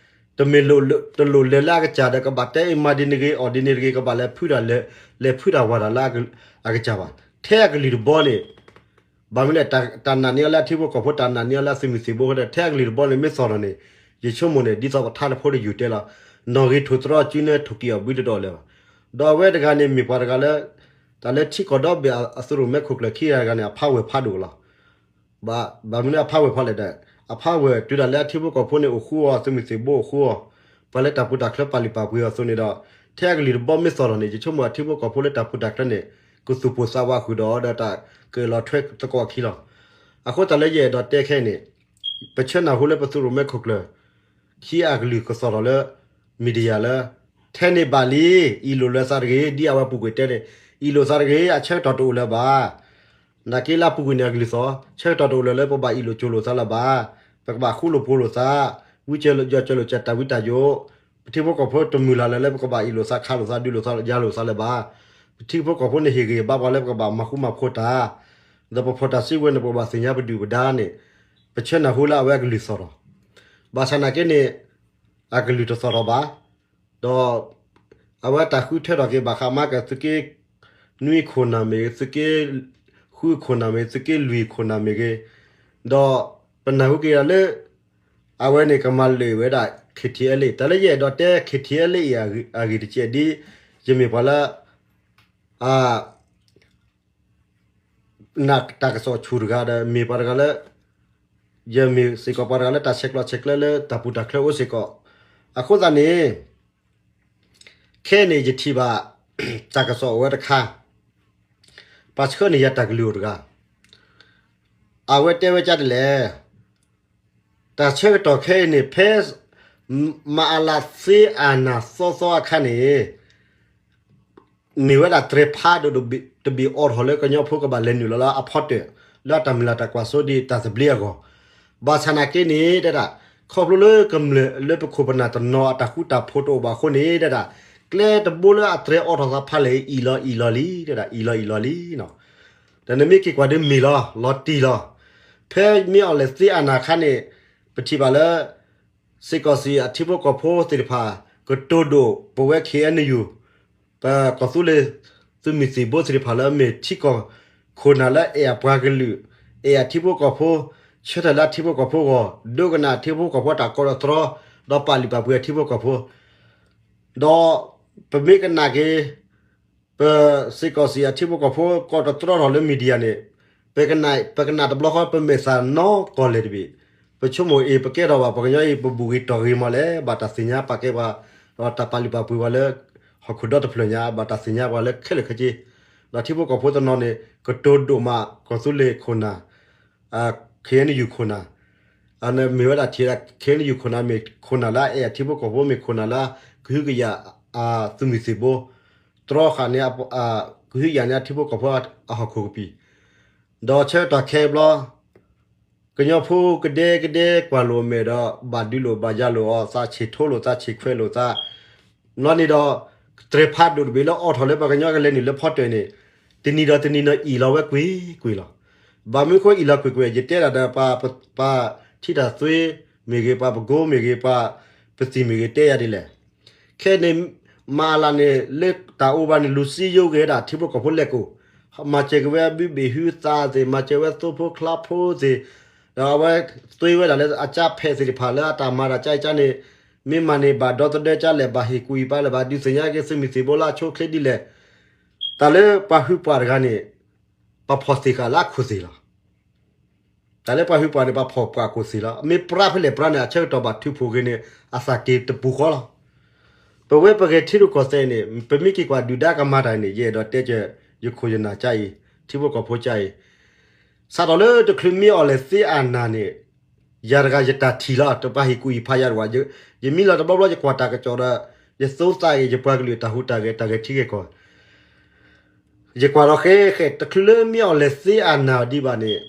တမ့ၢ်လိၣ်တလိၣ်လဲၤလၢအကစၢ်ဒီးကဘၣ်တဲအံၤမၤဒ်န့ၣ်ဂ့ၤ အီၣ်ဒ်န့ၣ်တဂ့ၤ ကဘၣ်လဲၤဖုးတၢ်လဲၤဖုးတၢ်ဝၤတၢ်လၢအကစၢ်ဘၣ်. ထဲအကလုာ်တဘီန့ၣ် ဘၣ်မနုၤလဲၣ် တၢ်နာ်န့ၢ်အီၤလၢအထံဖိကီၢ်ဖိ တၢ်နာ်န့ၢ်အီၤလၢအသုးမုၢ်သံၣ်ဘိဒီး ထဲအကလုာ်တဘီန့ၣ်မ့ၢ်သီၣ်ထီၣ်န့ၣ်, ယဆိကမိၣ်န့ၣ် ဒ်သိးပထါတဖိတယုၢ်တဲလီၤ, နီၣ်ဂ့ၤထိၣ်သတြီၤစုနဲထိၣ်က့ၤအီၣ်ဘှံးတဒီးလၢၤဘၣ်. ဒီးအဝဲတဂၤန့ၣ်မ့ၢ်ပှၤတဂၤလၢ တၢ်လၢထံကီၢ်ဒီဘ့ၣ်အသုးရိၣ်မဲခိၣ်ကျၢၢ်ခံဂၤတဂၤန့ၣ် အဖးဝဲၢ်ဖးဒိၣ်လီၤ. ဘၣ်မနုၤအဖးဝဲၢ်ဖးလဲၣ်ဒီး, အဖးဝဲၢ်တုၤဒၣ်လၢအထံဖိကီၢ်ဖိန့ၣ်အိၣ်ဃူအီၤ သုးမုၢ်သံၣ်ဘိအိၣ်ဃူအီၤ, ပှၤလၢတၢ်ပူၤတၢ်ချၢပာ်လုၢ်ပာ်ပှ့ၤအီၤအသိးန့ၣ်ဒီး, ထဲအကလုာ်တဘီမ့ၢ်သီၣ်ထီၣ်န့ၣ် ယဆိကမိၣ်အထံဖိကီၢ်ဖိလၢတၢ်ပူၤတၢ်ချၢန့ၣ် ကသူၣ်ပိၢ်သးဝးဃုာ်ဒီး ဒီးတၢ်ကလီၤထွဲသကိးအခံလီၤ. အဃိသတးလၢယအဲၣ်ဒိးတဲခဲအံၤန့ၣ်, ပဆၢနၢ်ဟူလၢပသုးရိၣ်မဲခိၣ်ကျၢၢ် ခံအကလုာ်ကသီၣ်ထီၣ်လၢ media လၢ ထဲန့ၣ်ဘၣ်လံ, အံၤလိာ်လၢသးတဂ့ၤ ဒ်အဝဲပူၤကွံာ်တဲန့ၣ်, အံၤလိာ်သးတဂ့ၤ အဆၢကတီၢ်တအိၣ်လၢၤဘၣ်. နာ်က့လၢအပူၤကွံာ်န့ၣ်အကလုာ်သီၣ် ဆၢကတီၢ်တအိၣ်လၢၤလၢပဘၣ်အံၤလိာ်ကၠိလိာ်သးလၢၤဘၣ်. ပကဘၣ်ဃူလိာ်ဖိးလိာ်သး, ဝံကၠဲၤလိာ်ကၠဲၤလိာ်ကၠဲၤတၢ်ဝံတၢ်ယိး, ပထံဖိကီၢ်ဖိတမုၢ်လၢ်လၢ်လၢပကဘၣ်အံၤလိာ်သး ခးလိာ်သး ဒုးလိာ်သးယၤလိာ်သးလၢၤဘၣ်. ပထံဖိကီၢ်ဖိန့ၣ်ဟ့ၣ်ဂံၢ်ဘါပှၤလၢပကဘၣ်မၤဃူမၤဖိးတၢ်, ဒီးပဖီၣ်တၢ်စံးဝဲန့ၣ် ပကဘၣ်သ့ၣ်ညါပဒုၣ်ပဒါန့ၣ်, ပဆၢနၢ်ဟူလၢအဝဲအကလုာ်သီၣ်ထီၣ်. ဘၣ်ဆၣ်နာ်က့န့ၣ် အကလုာ်တသီၣ်ထီၣ်ဘၣ်. ဒီး အဝဲတၢ်ဃုထၢထီၣ်က့ၤဘၣ်ဃးမးက့ၤ သုးက့နွံခိၣ်နၢ်မ့ၢ်ဂ့ၤ, သုးက့ဃုခိၣ်နၢ်မ့ၢ်ဂ့ၤ, သုးက့လွံၢ်ခိၣ်နၢ်မ့ၢ်ဂ့ၤ, ဒီးပနၢ်ဟူက့ၤဒၣ်လၢ အဝဲန့ၣ်ကမၤလၢာ်ဝဲဒၣ် KTLA တၢ်လၢယအဲၣ်ဒိးတဲ KTLA အဂ့ၢ်တကဲးဒ် ယမ့ၢ်ပှၤလၢ နာ်တၢ်ကစီၣ်ဆူၣ်တဂၤဒီး မ့ၢ်ပှၤတဂၤလၢ ယမ့ၢ်စ့ၢ်ကီးပှၤတဂၤလၢတၢ်ဆဲးကျိးဆဲးကျၢလၢတၢ်ပူၤတၢ်ချၢအိၣ်စ့ၢ်ကီး, အဃိသတးန့ၣ် ခဲအံၤန့ၣ် ယထံၣ်ဘၣ် တၢ်ကစီၣ်အိၣ်ဝဲတခါ, ပှၤဆှၢန့ၢ်ယၤတၢ်ကလုၢ်အိၣ်တဂၤ, အဝဲတဲဝဲဒ်လဲၣ်, တၢ်ဆၢကတီၢ်ခဲအံၤန့ၣ် ဖဲ မအလ သ့အနၢ်သီသီအခါန့ၣ် မ့ၢ်ဝဲဒၣ်တြဲၤဖးဒိၣ်တဘ့ၣ်အိးထီၣ်လၢကညီဖိကဘၣ်လဲၤနုာ်လီၤလၢအဖီတၢၣ် လၢအတၢ်မုၢ်လၢ်တၢ်ကွၢ်စိဒ်တၢ်သဘျ့အဂီၢ်, ဘၣ်ဆၣ်နာ်က့န့ၣ် တဲဒၣ် ခီဖျိလၢကမျၢၢ်လၢပခိၣ်ပနၢ်တနီၤအတၢ်ဃူတၢ်ဖိးတအိၣ်ဘၣ်အဃိန့ၣ် တဲဒၣ် ကျဲတဘိလၢအတြဲၤအိးထီၣ်သးဖးလဲၣ်အံၤလီၤအံၤလီၤလံ တဲဒၣ် အံၤလီၤအံၤလီၤလံ ဒီးနမ့ၢ်က့ၤကွၢ်ဒ်မ့ၢ်လီၤ လီၤတံၢ်လီၤ, ဖဲမ့ၢ်အီၤလဲၤသ့အနၢ်ခါန့ၣ် ပထံၣ်ဘၣ်လၢ စ့ၢ်ကီးစံးအထံဖိကီၢ်ဖိသ့ၣ်တဖၣ် ကတိၤဒိၣ်ပဝဲ K N U ပကီၢ်သူလ့ၤ သုးမုၢ်သံၣ်ဘိသ့ၣ်တဖၣ်လၢမ့ၢ်ထံကီၢ်ခိၣ်နၢ်လၢအဲၣ်အပှၤကလုာ် အဲၣ်အထံဖိကီၢ်ဖိ ဆၢထၢၣ်လၢအထံဖိကီၢ်ဖိအဂီၢ် ဒိကနၣ်အထံဖိကီၢ်ဖိတၢ်ကီတၢ်တြီ ဒီးပာ်လုၢ်ပာ်ပှ့ၤအထံဖိကီၢ်ဖိ ဒီးပမ့ၢ်ကနၣ်က့ၤ ပစ့ၢ်ကီးစံးအထံဖိကီၢ်ဖိကီတတြီထီၣ်လၢ media န့ၣ် ပကနၣ်တဘျီဃီ ပမဲာ်သၣ်နီၢ်ကီၢ်လဲၢ်တဘ့ၣ်, ပဆိကမိၣ်အ့ၣ် ပကဲထီၣ်ဘၣ်ပှၤကညီအံၤ ပဘူၣ်ဂ့ၤတီၢ်ဂ့ၤမးလဲၣ်, ဘၣ်တၢ်သ့ၣ်ညါပာ်ကဲပှၤ ဒီးတၢ်ပာ်လုၢ်ပာ်ပှ့ၤပှၤလၢ ဟီၣ်ခိၣ်ဒီတဖျၢၣ်ညါ ဘၣ်တၢ်သ့ၣ်ညါပှၤလၢခဲလၢာ်ခဲဆ့, ဒီးထံဖိကီၢ်ဖိတနီၤန့ၣ် ကတိၤဒိၣ်မး ကီၢ်သူလ့ၤခိၣ်နၢ် K N U ခိၣ်နၢ် အမ့ၢ်ဝဲဒၣ်ထံၣ် K N U ခိၣ်နၢ် မ့ၢ်ခိၣ်နၢ်လၢအအဲၣ်အထံဖိကီၢ်ဖိ မ့ၢ်ခိၣ်နၢ်လၢကဟုကယာ် သုးမုၢ်သံၣ်ဘိ တြီဃာ်န့ၣ် ကဟုကယာ်န့ၢ်အထံဖိကီၢ်ဖိအဟီၣ်ခိၣ်ကပံာ်, ဒီးဆၢကတီၢ်ခဲအံၤဘျီ ကညီဖိကဒဲကဒဲကွၢ်လိာ်အမဲာ်ဒီး ဘၣ်ဒုးလိာ်ဘၣ်ယၤလိာ်အီၤ သးဆံးထိလိာ်သးဆံးခွဲးလိာ်သး ဘျီန့ၣ်ဒီး တြဲၤဖးဒိၣ်တဘ့ၣ်လၢအိးထီၣ်လၢပှၤကညီကလဲၤနုာ်လၢဖီတၢၣ်န့ၣ် တနံၤဒီးတနံၤန့ၣ်အံၣ်လီၤဝဲကွ့ၢ်ကွ့ၢ်လီၤ. ဘၣ်မနုၤဃိအံၣ်လီၤကွ့ၢ်ကွ့ၢ် ယတဲဒၣ်ဒီး ပှၤထံတၢ်သွ့မ့ၢ်ဂ့ၤ ပှၤပကိမ့ၢ်ဂ့ၤ ပှၤပသံၣ်မ့ၢ်ဂ့ၤ တဲယၤဒ်လဲၣ်. ခဲအံၤန့ၣ် မအလန့ၣ် လၢတၢ်အိၣ်ဘၣ်န့ၣ် လူၤစံယိဂ့ၤဒၣ်ထံဖိကီၢ်ဖိလဲၤကိၢ်, မၤစၢၤက့ၤဝဲအဘုဘ့ၣ်ဟုသးသ့ၣ် မၤစၢၤဝဲသိဖိချါဖိသ့ၣ်, ဒီးအဝဲသွ့ဝဲဒၣ်လၢအကၠါဖဲးသ့ၣ်တဖၣ်လၢအတၢ်မၤတၢ်ကၠါအံၤကၠါန့ၣ် မ့ၢ်မၤန့ၢ်ဘၣ်ဒီသဒၢကၠါလဲၣ် ဘၣ်ဟ့ၣ်ကူၣ်ဟ့ၣ်ပာ်လဲၣ် ဘၣ်ဒုးသ့ၣ်ညါက့ၤသုးမုၢ်သံၣ်ဘိလၢအဆိအချ့ဒ်လဲၣ်. တၢ်လၢပှၤဟုပှၤတဂၤန့ၣ် ပှၤဖီၣ်သ့ၣ်ဃာ်လၢအခိၣ်သ့ၣ်လီၤ. တၢ်လၢပှၤဟုပှၤန့ၣ် ပှၤဖီၣ်ပှၢ်ကိၣ်သ့ၣ်လီၤ. မ့ၢ်ပြၢဖဲလဲၣ်ပြၢန့ၣ် အဆၢကတီၢ်ဘၣ်ထုးဖှိၣ်ဂ့ၤန့ၣ် အသးက့ၤတပူၤဃီလီၤ. ပဝဲပဂဲၤထံရူၢ်ကီၢ်သဲးန့ၣ် ပမ့ၢ်က့ၤကွၢ်ဒုၣ်ဒါကမၤတၢ်န့ၣ် ယအဲၣ်ဒိးတဲက့ၤ ယခိၣ်ယနၢ်ကါအံၤ ထံဖိကီၢ်ဖိကါအံၤ စးထီၣ်လၢတချုးမ့ၢ်အီၤလဲၤသ့အနၢ်န့ၣ် ယၤတဂၤယတၢ်ထံၣ်လီၤ တပာ်ဟ့ၣ်ကူၣ်ဟ့ၣ်ဖးယၤတဝဲ, ယမံလီၤတဘျီဘျီ ယကွၢ်တၢ်ကစီၣ်ဒီး ယသိသးဂ့ၤ ယပှၤကလုာ်တၢ်ဟူးတၢ်ဂဲၤ တၢ်ဂဲၤထံဂဲၤကီၢ် ယကွၢ်ဒီးဃဲဃဲ တချုးလၢမ့ၢ်အီၤလဲၤသ့အနၢ်ဒံးဘၣ်န့ၣ်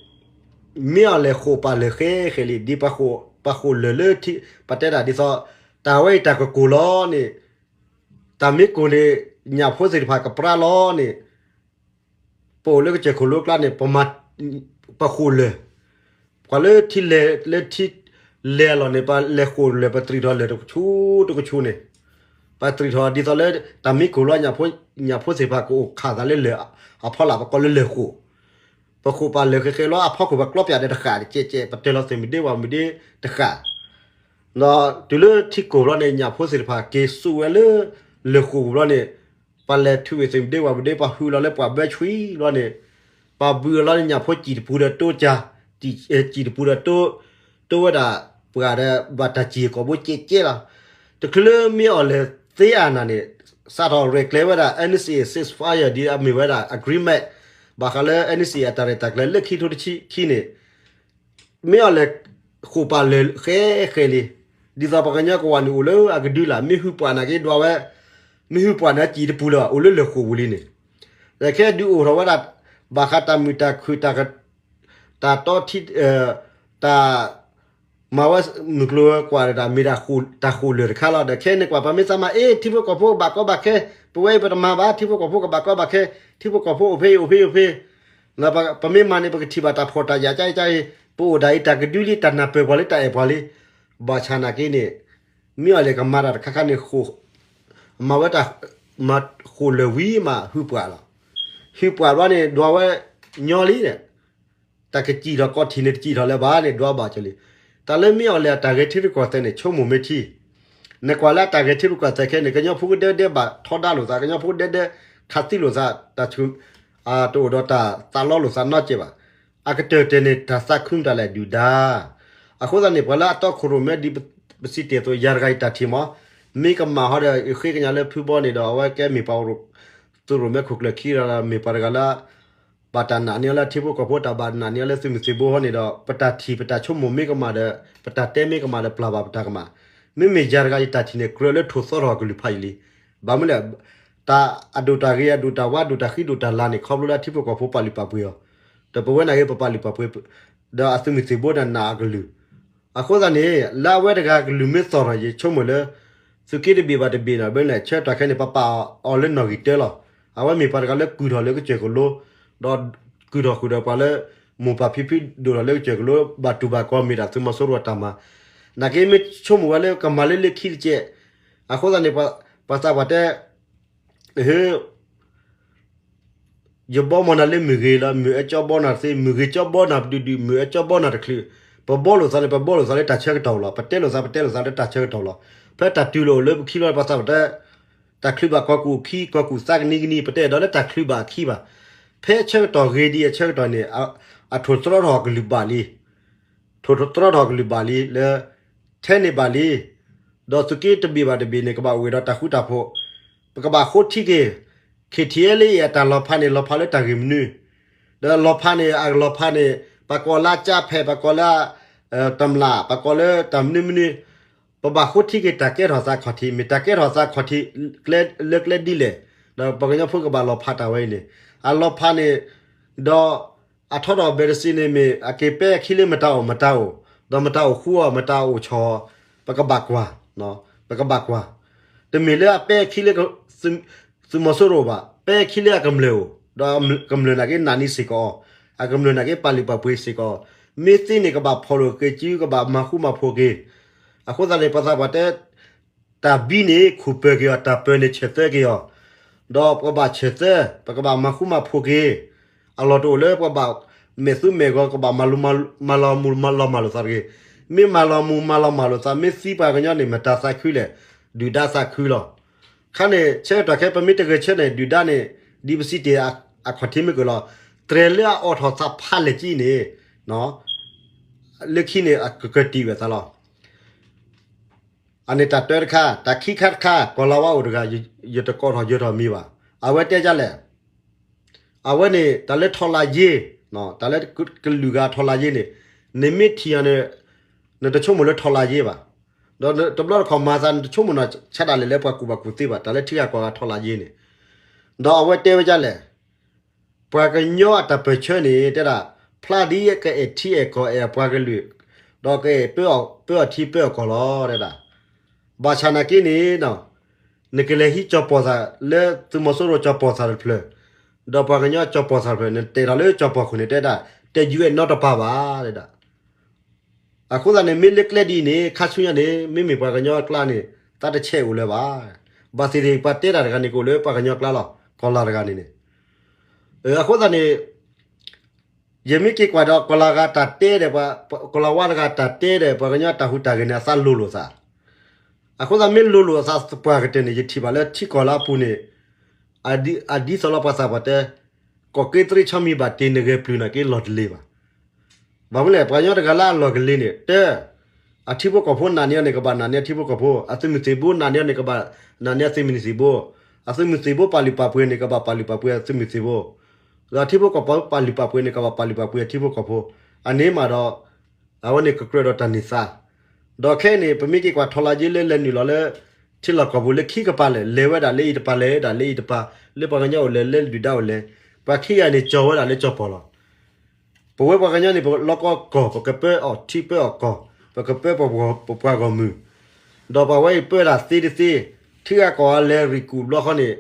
မ့ၢ်အီၤလဲၤဃိာ်ပာ်လၢာ်ဃဲဃဲလံ ဒ်ပှၤဃိာ်လၢာ်လၢ ပတဲဒၣ်ဒ်သိး တၢ်ဝဲအံၤတၢ်ကကိၢ်လီၤန့ၣ် တၢ်မ့ၢ်ကိၢ်န့ၣ် ညၣ်ဖိသ့ၣ်တဖၣ်ကပြၢလီၤန့ၣ် ပအိၣ်လၢကစၢၢ်ခိၣ်လိကျါန့ၣ် ပမၤ ပဃိာ်လၢာ်, ပှၤလၢထံလဲၤလၢထံလဲၤအလီၢ်န့ၣ် ပလဲၤဃိာ်လၢာ် ပတြံးထီၣ်လၢာ်တကဆူတကဆူန့ၣ်, ပတြံးထီၣ်ဒ်သိးလၢ တၢ်မ့ၢ်ကိၢ်လီၤ ညၣ်ဖိသ့ၣ်တဖၣ်ကအိၣ်ခးသးလၢလၢာ်အဖီလာ် ပကိးလၢလၢာ်ဃိာ်, ပဃိာ်ပာ်လၢာ်ဃဲဃဲလီၤ အဖီခိၣ်ပကျီပၠးဒီးတဃၣ်တကဲးကဲး ပတဲလီၤသုးမုၢ်ဒ့ဝဲမုၢ်ဒ့တဃၣ် ဒီးတုၤလၢထံကိၢ်ဘျီန့ၣ် ညၣ်ဖိသ့ၣ်တဖၣ်က့ၤဆူၣ်ဝဲလၢ လၢာ်ဃိာ်ပူၤဘျီန့ၣ်, ပှၤလဲၤထုးဝံၤသုးမုၢ်ဒ့ဝဲမုၢ်ဒ့ ပှၤဟုလီၤလၢပှၤဘၢဆွံဘျီန့ၣ်, ပှၤဘုအလီၤန့ၣ် ညၣ်ဖိစံၣ်တပူၤဒီးတိကၠါ, စံၣ်တပူၤဒီး တိဝဲဒၣ်ပှၤဒီး ဘၣ်တၢ်စံၣ်ကိာ်ဘိကဲးကဲးလီၤ. တချုးလၢမ့ၢ်အီၤလဲၤသ့အနၢ်န့ၣ်, စးထီၣ်ရဲၣ်ကျဲၤဝဲဒၣ် NCA ceasefire ဒ်အမ့ၢ်ဝဲဒၣ် agreement ဘၣ်ဃးလၢ NCA အတၢ်ရဲၣ်တၢ်ကျဲၤလၢခံထိတဆံခံန့ၣ် မ့ၢ်အီၤလဲၤဃိာ်ပာ်လၢာ်ဃဲဃဲလံ, ဒ်သိးပှၤကညီကဝီၤန့ၣ်အိၣ်လၢအကဒုလၢ် မ့ၢ်ဟုပှၢ်နာ်က့ဒွးဝဲ, မ့ၢ်ဟုပှၢ်နာ်စံၣ်တပူၤလၢၤ အိၣ်လၢလၢာ်ဃိာ်ပူၤလံန့ၣ်, ဒီးခဲဒုးအိၣ်ထီၣ်ဝဲဒၣ် ဘၣ်ဃးတၢ်မုာ်တၢ်ခုၣ် တၢ်တီထံ တၢ် မၤဝဲမုၢ်ကျိၤဝဲၤကွာ်ဒီးတၢ်မ့ၢ် တၢ်ဃိာ်လၢာ်တခါလီၤ. ဒီးခဲန့ၣ်ကွၢ် ပမ့ၢ်သးမၤ အ့ ထံဖိကီၢ်ဖိကဘၣ်ကီဘၣ်ခဲ, ပဝဲအံၤပတမၤဘၣ် ထံဖိကီၢ်ဖိကဘၣ်ကီဘၣ်ခဲ, ထံဖိကီၢ်ဖိအိၣ်ဖဲအံၤအိၣ်ဖဲအံၤအိၣ်ဖဲ, ပမ့ၢ်မၤန့ၣ် ပကထံၣ်ဘၣ်တၢ်ဖှီၣ်တၢ်ယာ်ကါအံၤကါအံၤ, ပအိၣ်ဒၣ်အံၤတၢ်ကဒုလံ တၢ်နၢ်ပၢၢ်ပှၤလံ တၢ်အဲၣ်ပှၤလံ, ဘၣ်ဆၣ်နာ်က့န့ၣ် မ့ၢ်အီၤလဲၤကမၤတၢ်တခါခါန့ၣ် မၤဝဲတၢ် မၤဃိာ်လၢာ်ဝံၤမး ဟုပှၢ်လီၤ. ဟုပှၢ်ဘျီန့ၣ် ဒွးဝဲညီလံန့ၣ်, တၢ်ကစံၣ်ထီၣ်ကီၢ်ထံးန့ၣ် တစံၣ်ထီၣ်လၢၤဘၣ်န့ၣ် ဒွးဘၣ်ကလံ. တၢ်လၢမ့ၢ်အီၤလဲၤအတၢ်ဂဲၤထံရူၢ်ကီၢ်သဲးန့ၣ် ဆိကမိၣ်မ့ၢ်ထံ, နကွၢ်လၢအတၢ်ဂဲၤထံရူၢ်ကီၢ်သဲးခဲန့ၣ် ကညီဖိကဒဲကဒဲဘၣ်ထီဒါလိာ်သး ကညီဖိကဒဲကဒဲ ခးသံလိာ်သး တၢ်ဆူ တအိၣ်ဒီးတၢ်သးလီလိာ်သးနီတစဲးဘၣ်. အကတၢၢ်တၢၢ်န့ၣ် တၢ်သးခုတၢ်လဲၣ်ဒုၣ်ဒါ, အဃိသတးန့ၣ် ပှၤလၢအတီခိၣ်ရိၣ်မဲဒ်ပစံးတ့ၢ်အသိး ယၤတဂၤအံၤတၢ်ထံၣ်မး, မ့ၢ်ကမၣ်ဟီဒီး ဃ့ကညးလၢဖုဘီန့ၣ်ဒီး အဝဲကဲမ့ၢ်ပှၤ သုးရိၣ်မဲခိၣ်ကျၢၢ်ခံဒီး မ့ၢ်ပှၤတဂၤလၢ ဘၣ်တၢ်နာ်န့ၢ်အီၤလၢထံဖိကီၢ်ဖိ တၢ်ဘၣ်နာ်န့ၢ်အီၤလၢသုးမုၢ်သံၣ်ဘိဟီန့ၣ်ဒီး ပတၢ်ထံၣ်ပတၢ်ဆိကမိၣ်မ့ၢ်ကမၣ်ဒီး ပတၢ်တဲမ့ၢ်ကမၣ်ဒီး ပျၢ်ဘၣ်ပတၢ်ကမၣ်. မ့မ့ၢ်ယၤတဂၤယတၢ်ထံၣ်န့ၣ် ကြၢးလၢထိၣ်သီထီၣ်အကလုၢ်ဖးယံာ်လံ. ဘၣ်မနုၤလဲၣ်, တၢ်အဒိၣ်တၢ်ဂ့ၤ အဒိၣ်တၢ်ဝါ ဒိၣ်တၢ်ဃံ ဒိၣ်တၢ်လၤန့ၣ် ခီဖျိလၢအထံဖိကီၢ်ဖိပာ်လုၢ်ပာ်ပှ့ၤအီၤ, ဒီးပဝဲနာ်က့ ပပာ်လုၢ်ပာ်ပှ့ၤ ဒီးအသုးမုၢ်သံၣ်ဘိန့ၣ်နာ်အကလုၢ် အဃိသတးန့ၣ် လၢအဝဲတဂၤကလုၢ်မ့ၢ်သီၣ်ထီၣ် ယဆိကမိၣ်လၢ သုးက့တဘ့ၣ်ဘၣ်တဘ့ၣ်နီၤ ဘၣ်လဲၣ် ဆၢကတီၢ်ခဲန့ၣ် ပပာ်အီၤလၢနီၣ်ဂံၢ်တၢလီၤ. အဝဲမ့ၢ်ပှၤတဂၤလၢကုၢ်ထီၣ်လၢကစၢၢ်ကလိ, ဒီးကုၢ်ထီၣ်ဃုာ်ဒီးပှၤလၢ မိၢ်ပၢ်ဖံဖုဒိၣ်ထီၣ်လၢကစၢၢ်ကလိ ဘၣ်တူၢ်ဘၣ်ကီမ့ၢ်ဒၣ်သုးမီၤစိရိၤအတၢ်မၤ, နာ်က့မ့ၢ်ဆိကမိၣ်ဝဲလၢကမၤလၢလၢခံတကဲး, အဃိသတးန့ၣ် ပှၤသးပှၢ်တဲ ယဘီမီၢ်နၤလၢမုၢ်ဂ့ၤလီၤ, မုၢ်အၢကၠီဘီနၤသ့, မုၢ်ဂ့ၤကၠီဘီနၤပဒုဒု, မုၢ်အၢကၠီဘီနၤတချုး, ပဘီလိာ်သးန့ၣ် ပဘီလိာ်သးလၢတၢ်ဆၢကတီၢ်လီၤ, ပတဲလိာ်သး ပတဲလိာ်သးလၢတၢ်ဆၢကတီၢ်လီၤ. ဖဲတၢ်တုၤလီၤအိၣ်လၢပခံဘျီ ပှၤသးပှၢ်တဲ တၢ်ချုးဘၣ်ကီၢ်ကူၣ်ခံ ကီၢ်ကူၣ်သးကနံၤကနံၤ ပတဲဒီးလၢတၢ်ချုးဘၣ်အခံဘၣ်. ဖဲဆၢကတီၢ်ဂ့ၤဒံးအဆၢကတီၢ်န့ၣ် အထိၣ်သတြီထီၣ်ကလုၢ်ဘၣ်လံ ထိၣ်သတြီထီၣ်ကလုၢ်ဘၣ်လံလၢ ထဲန့ၣ်ဘၣ်လံ, ဒီးသုးက့တဘ့ၣ်ဘၣ်တဘ့ၣ်န့ၣ် ကဘၣ်အိၣ်ဝဲဒီးတၢ်ဃူတၢ်ဖိး, ပကဘၣ်ဃိထံက့ၤ ခ့ၣ်ထံၣ်အဲလ့အတၢ်လီၤဖးန့ၣ် လီၤဖးလၢတၢ်ဂ့ၢ်မနုၤ, ဒီးလီၤဖးန့ၣ် အလီၤဖးန့ၣ် ပကိးလၢကၠါဖဲး ပကိးလၢ တမျၢ် ပကိးလၢတၢ်မနုၤမနုၤ, ပဘၣ်ဃိထံက့ၤတၢ်ကဲထီၣ်သးခီၣ်ထံး မ့ၢ်တၢ်ကဲထီၣ်သးခီၣ်ထံး လၢကျဲဒ်လဲၣ်, ဒီးပှၤကညီဖိကဘၣ်လီၤဖးတၢ်ဝဲအံၤန့ၣ် အလီၤဖးန့ၣ်, ဒီး အထီထီၣ်ဘဲးတစံးန့ၣ်မ့ၢ် အက့ၤပဲအခံလၢမတၤအိၣ်မတၤအိၣ်, ဒီးမတၤအိၣ်ဃူအီၤ မတၤအိၣ်ဆီၣ်အီၤ, ပကဘၣ်ကွၢ်, ပကဘၣ်ကွၢ်, တမ့ၢ်လၢအပဲအခံလၢ သုးမီၤစိရိၤဘၣ်, ပဲအခံလၢအကမျၢၢ်အိၣ်, ဒီးကမျၢၢ်နာ်က့နာ်န့ၢ်စ့ၢ်ကီးအီၤ, အကမျၢၢ်နာ်က့ပာ်လုၢ်ပာ်ပှ့ၤစ့ၢ်ကီး, မ့ၢ်သ့န့ၣ်ကဘၣ်ဖီၣ်လိာ်က့ၤစု ကဘၣ်မၤဃူမၤဖိးက့ၤ, အဃိသတးန့ၣ် ပှၤသးပှၢ်တဲ တၢ်ဘံန့ၣ် ခူၣ်ပၢၤက့ၤအီၤ, တၢ်ပၢၤန့ၣ်ဆဲးသၢက့ၤအီၤ, ဒီးပကဘၣ်ဆဲးသၢ, ပကဘၣ်မၤဃူမၤဖိးက့ၤ, အလီၢ်တအိၣ်လၢပကဘၣ်မဲာ်သူမဲာ်ဂီၤ ကဘၣ်မၤလီၤမူမၤလီၤမၢ်လိာ်သးတဂ့ၤ, မ့ၢ်မၤလီၤမူမၤလီၤမၢ်လိာ်သး မ့ၢ်သံပှၤကညီန့ၣ် မတၤသးခုလဲၣ်, ဒုၣ်ဒါသးခုလီၤ. ခါန့ၣ် ဆၢကတီၢ်ခဲ ပမ့ၢ်တဂဲၤဆၢန့ၣ် ဒုၣ်ဒါန့ၣ် ဒ်ပစံးတ့ၢ်အခီၣ်ထံးမ့ၢ်က့ၤလီၤ, တြဲၤလၢအအိးထီၣ်သးဖးလဲၣ်ကံန့ၣ်, လၢခံန့ၣ် အကကတံာ်ဝဲသးလီၤ. အန့ၣ်တၢ်တၢတခါ, တၢ်ခံခါတခါ ကီၢ်လၤဝါအိၣ်တဂၤ ယတကိးထီၣ်ယၢၤထီၣ်မံၤဘၣ်. အဝဲတဲဒ်လဲၣ်, အဝဲန့ၣ် တၢ်လၢထီလါယ့, တၢ်လၢကလုာ်ဂၤထီလါယ့န့ၣ်, နမ့ၢ်ထံၣ်အီၤန့ၣ် နတဆိကမိၣ်လၢထီလါယ့ဘၣ်. ဒီးတဘျီတခီၣ်မၤသး နတဆိကမိၣ်နီၢ်ဆါဒၣ်လဲာ်လၢပှၤကူၣ်ဘၣ်ကူၣ်သ့ဘၣ်, တၢ်လၢထံဂၤကီၢ်ဂၤထီလါယ့န့ၣ်. ဒီးအဝဲတဲဝဲဒ်လဲၣ်, ပှၤကညီအတၢ်ပၢၢ်ဆၢန့ၣ် တဲဒၣ် ဖျါဒ်ကအဲၣ်ထံအဲၣ်ကီၢ်အဲၣ်ပှၤကလုာ်, ဒီးကအဲၣ်ပၢအီၤထံပၢအီၤကီၢ်လီၤ တဲဒၣ်. ဘၣ်ဆၣ်နာ်က့န့ၣ် နကလဲၤဟံးကၠီၤပီၢ်သးလၢသုးမီၤစိရိၤကၠီၤပီၢ်သးတဖျၢၣ်, ဒီးပှၤကညီကၠီၤပီၢ်သးတဖျၢၣ် နတဲထီၣ်လၢကၠီၤပီၢ်ခိၣ်န့ၣ် တဲဒၣ် တယူၤအဲၣ်နီတပၤဘၣ် တဲဒၣ်. အဃိသတးန့ၣ် မ့ၢ်လၢကျဲဒ်အံၤန့ၣ် ခါဆူညါန့ၣ် မ့မ့ၢ်ပှၤကညီအကျါန့ၣ် သးတဆဲးအိၣ်လၢၤဘၣ်. ဘၣ်သ့ၣ်သ့ၣ် ပှၤတဲတၢ်တဂၤန့ၣ် ကအိၣ်လၢပှၤကညီအကျါလီၤ, ကီၢ်လၤတဂၤန့ၣ်န့ၣ်. အဃိသတးန့ၣ် ယမ့ၢ်က့ၤကွၢ်ဒီးကီၢ်လၤဂၤတၢ်တဲဒီး ကီၢ်လၤဝါတဂၤတၢ်တဲဒီး ပှၤကညီတၢ်ဟူးတၢ်ဂဲၤန့ၣ် အသးလိၤလိာ်သး. အဃိသတးမ့ၢ်လိၤလိာ်အသးပှၢ်ကတၢၢ်န့ၣ် ယထံၣ်ဘၣ်လၢထံကီၢ်လၢအပူၤန့ၣ် အဒ်သိးလီၤပှၤသးပှၢ်တဲ, ကီၢ်က့သရ့ဆီမံၤဘၣ်တ့ၢ်နဂဲၤပျုၤနာ်က့လီၢ်တလ့ၤဘၣ်. ဘၣ်မနုၤလဲၣ် ပှၤကညီတဂၤလၢအလီၢ်ကလ့ၤန့ၣ် တၢ် အထံဖိကီၢ်ဖိနာ်န့ၢ်အီၤန့ၣ် ကဘၣ်နာ်န့ၢ်အထံဖိကီၢ်ဖိ, အသုးမုၢ်သံၣ်ဘိနာ်န့ၢ်အီၤန့ၣ် ကဘၣ်နာ်န့ၢ်အသုးမုၢ်သံၣ်ဘိ, အသုးမုၢ်သံၣ်ဘိပာ်လုၢ်ပာ်ပှ့ၤန့ၣ် ကဘၣ်ပာ်လုၢ်ပာ်ပှ့ၤအသုးမုၢ်သံၣ်ဘိ, ဒီးအထံဖိကီၢ်ဖိပာ်လုၢ်ပာ်ပှ့ၤန့ၣ် ကဘၣ်ပာ်လုၢ်ပာ်ပှ့ၤအထံဖိကီၢ်ဖိ, အန့ၣ်မးဒီး အဝဲန့ၣ်ကကြၢးဒီးတၢ်န့ၢ်သါ, ဒီးခဲအံၤန့ၣ် ပမ့ၢ်က့ၤကွၢ်ထီလါယ့လၢလဲၤနုာ်လီၤလၢ ထံလီၢ်ကီၢ်ပူၤလၢခံကပၤလဲၣ်, လဲၤဝဲဒၣ်လၢအံၤတပၤ လဲၤဝဲဒၣ်လၢအံၤတပၤ, လၢပှၤကညီအိၣ်လဲၤလၢဒုၣ်ဒါအိၣ်လဲၤ, ပှၤခံဂၤန့ၣ်ကၠီၤဝဲဒၣ်လၢကၠီၤပီၢ်လီၤ. ပဝဲပှၤကညီန့ၣ် ပလီၢ်ကီၢ်ကီၢ် ပကပၢအီၤထံပၢအီၤကီၢ်, ပကပၢပပှၤဂီၢ်မုၢ်, ဒီးပဝဲအံၤပၢဒၣ်သ့တသ့, ထံဂၤကီၢ်ဂၤလဲၤရံၣ်ကူၣ်ဘျီဃီန့ၣ်,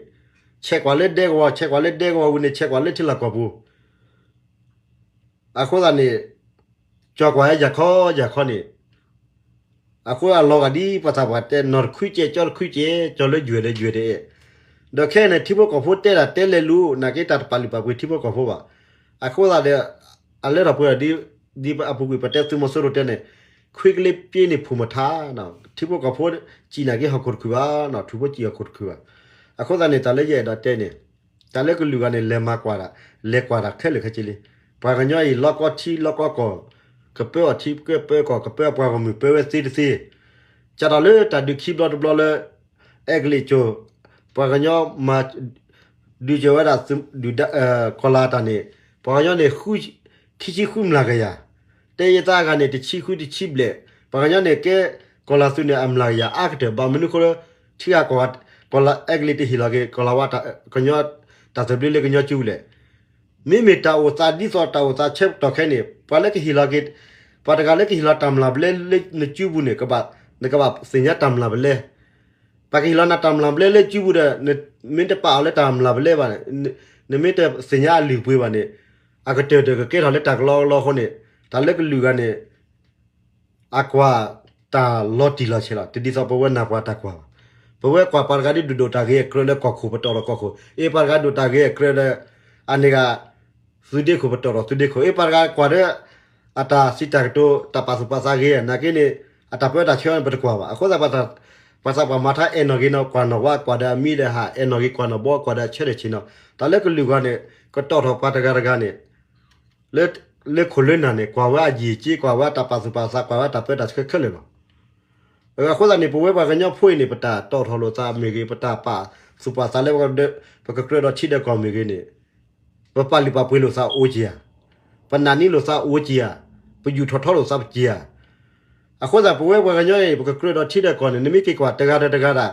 ဆဲးကွၢ်လၢဒဲကဝီၤ, ဆဲးကွၢ်လၢဒဲကဝီၤဝံၤန့ၣ် ဆဲးကွၢ်လၢထံလီၢ်ကီၢ်ပူၤ အဃိသတးန့ၣ် ကၠီၤကွၢ်ဝဲယၤခီယၤခီန့ၣ်, အဃိအလီၤဂာ်ဒ်ပှၤသးပှၢ်တဲ နီၢ်တခုကဲး ကၠီတခုကဲး ကၠီလၢယွဲၢ်လၢယွဲၢ်တအဲၣ်, ဒီးခဲအံၤန့ၣ် ထံဖိကီၢ်ဖိတဲဒၣ်တဲလဲၤလူၤ နာ်က့တၢ်တပာ်လုၢ်ပာ်ပှ့ၤထံဖိကီၢ်ဖိဘၣ်. အဃိသတးဒီး အလဲၤထီၣ်ပှဲၤဒီး ဒ်အပူၤကွံာ် ပတဲသုးမီၤစိရိၤတဲန့ၣ် ခွံကလ့ပ့န့ၣ်ဖူးမထါ, ထံဖိကီၢ်ဖိစံၣ်နာ်က့ဟီၣ်ခိၣ်တခုဘၣ်, ထူဖိစံၣ်ဟီၣ်ခိၣ်တခုဘၣ်. အဃိသတးန့ၣ် တၢ်လၢယအဲၣ်ဒိးတဲန့ၣ် တၢ်လၢကလုာ်ဂၤန့ၣ် လဲၤမၤကွၢ်ဒၣ်, လဲၤကွၢ်ဒၣ်ခဲလၢာ်ခဲဆ့လံ. ပှၤကညီအံၤ လီၢ်ကီၢ်ထံလီၢ်ကီၢ်ကီၢ်, ကပၢအီၤထံကပၢအီၤကီၢ် ကပၢအပှၤဂီၢ်မုၢ် ပၢဝဲသ့တသ့, ကၢ်ထီၣ်လၢတၢ်ဒုးခံဘျီတဘျီလၢ အဲကလံးကၠိၤ, ပှၤကညီမၤ ဒုးကၢၤဝဲဒၣ် ကီၢ်လၤတၢ်န့ၣ်, ပှၤကညီန့ၣ် ခံဆံဃုမျးကယၤ, တဲယသးအဂၤန့ၣ် တဆံဃုတဆံဘျဲၣ်, ပှၤကညီန့ၣ်ကဲ ကီၢ်လၤသူးန့ၣ် အမျးကယၤအါကတၢၢ် ဘၣ်မနုၤအဃိလၢ ထံဂၤကီၢ်ဂၤ ကီၢ်လၤအဲကလံးတဟ့ၣ်လီၤက့ၤ ကီၢ်လၤဝါ ကညီတၢ်သဘျ့လၢကညီကၠူလဲၣ်. မ့မ့ၢ်တၢ်အိၣ်သးဒ်သိးတၢ်အိၣ်သးဆၢကတီၢ်ခဲအံၤန့ၣ် ပှၤလၢကဟ့ၣ်လီၤက့ၤ, ပှၤတဂၤလၢကဟ့ၣ်လီၤတၢ်မျးပလဲလၢနကၠူပူၤန့ၣ် နကဘၣ်သ့ၣ်ညါတၢ်မျးပလဲ, ပှၤကဟ့ၣ်လီၤနၤတၢ်မျးပလဲလၢကၠူပူၤဒီး မ့ၢ်တပာ်အီၤလၢတၢ်မျးပလဲဘၣ်, နမ့ၢ်တသ့ၣ်ညါအလုၢ်အပှ့ၤဘၣ်န့ၣ် အကတၢၢ်တၢၢ်ကကဲထီၣ်လၢတၢ်ကလီကလီအဃိန့ၣ် တၢ်လၢကလုာ်ဂၤန့ၣ် အကွၢ်တၢ်လီၤတံၢ်လီၤဆဲးလီၤ. တဒ်သိးပဝဲနၢ်ပှၤတၢ်ကွၢ်ဘၣ်. ပဝဲကွၢ်ပှၤတဂၤဒ်ဒိၣ်ဒိၣ်တၢ်ဂ့ၤအကြၢးလၢကီၢ်ခိၣ် ပတီၢ်ဒီးကီၢ်ခိၣ်, အ့ၣ် ပှၤတဂၤဒိၣ်တၢ်ဂ့ၤအကြၢးလၢ အန့ၣ်ဂၤ သုးဒ့ခိၣ် ပတီၢ်ဒီးသုးဒ့ခိၣ်, အ့ၣ် ပှၤတဂၤကွၢ်ဒီး အတၢ်စံးတၢ်ကတိၤ တၢ်ပာ်သူၣ်ပာ်သးဂ့ၤ နာ်က့န့ၣ် အတၢ်ပၢတၢ်ဆှၢန့ၣ် ပတကွၢ်ဘၣ်. အဃိသတး ပှၤသးပှၢ်မၤထါအဲၣ်နီၢ်ဂ့ၤနီၢ် ကွၢ်နီၢ်ဝါ ကွၢ်ဒီးအမံဒီးဟး အဲၣ်နီၢ်ဂ့ၤကွၢ်နီၢ်ဘီ ကွၢ်ဒီးအဆၢထၢၣ်ဆ့ၣ်နီၤ, တၢ်လၢကလုာ်ဂၤန့ၣ် ကတီၢ်ထီၣ်ပှၤတဂၤတဂၤန့ၣ် လၢခိၣ်လၢနၢ်န့ၣ် ကွၢ်ဝဲအယံာ်အစ့ ကွၢ်ဝဲအတၢ်ပာ်သူၣ်ပာ်သး ကွၢ်ဝဲအတၢ်ပၢတၢ်ဆှၢခဲလၢာ်လီၤ. အဃိသတးန့ၣ် ပဝဲပှၤကညီဖိအံၤန့ၣ် ပတၢ်တီၣ်ထီၣ်လိာ်သးမ့ၢ်ဂ့ၤ ပတၢ်ပာ်သူၣ်ပာ်သးလၢ ပကကြၢးဒီးထံဒီးကီၢ်မ့ၢ်ဂ့ၤန့ၣ် ပပာ်လုၢ်ပာ်ပှ့ၤလိာ်သးအိၣ်က့ၤဧါ, ပနာ်န့ၢ်လိာ်သးအိၣ်က့ၤဧါ, ပယူၢ်ထီၣ်ထီလိာ်သးပက့ၤဧါ. အဃိသတး ပဝဲပှၤကညီအံၤ ပကကြၢးဒီးထံဒီးကီၢ်န့ၣ် နမ့ၢ်က့ၤကွၢ်တဂၤဒီးတဂၤဒၣ်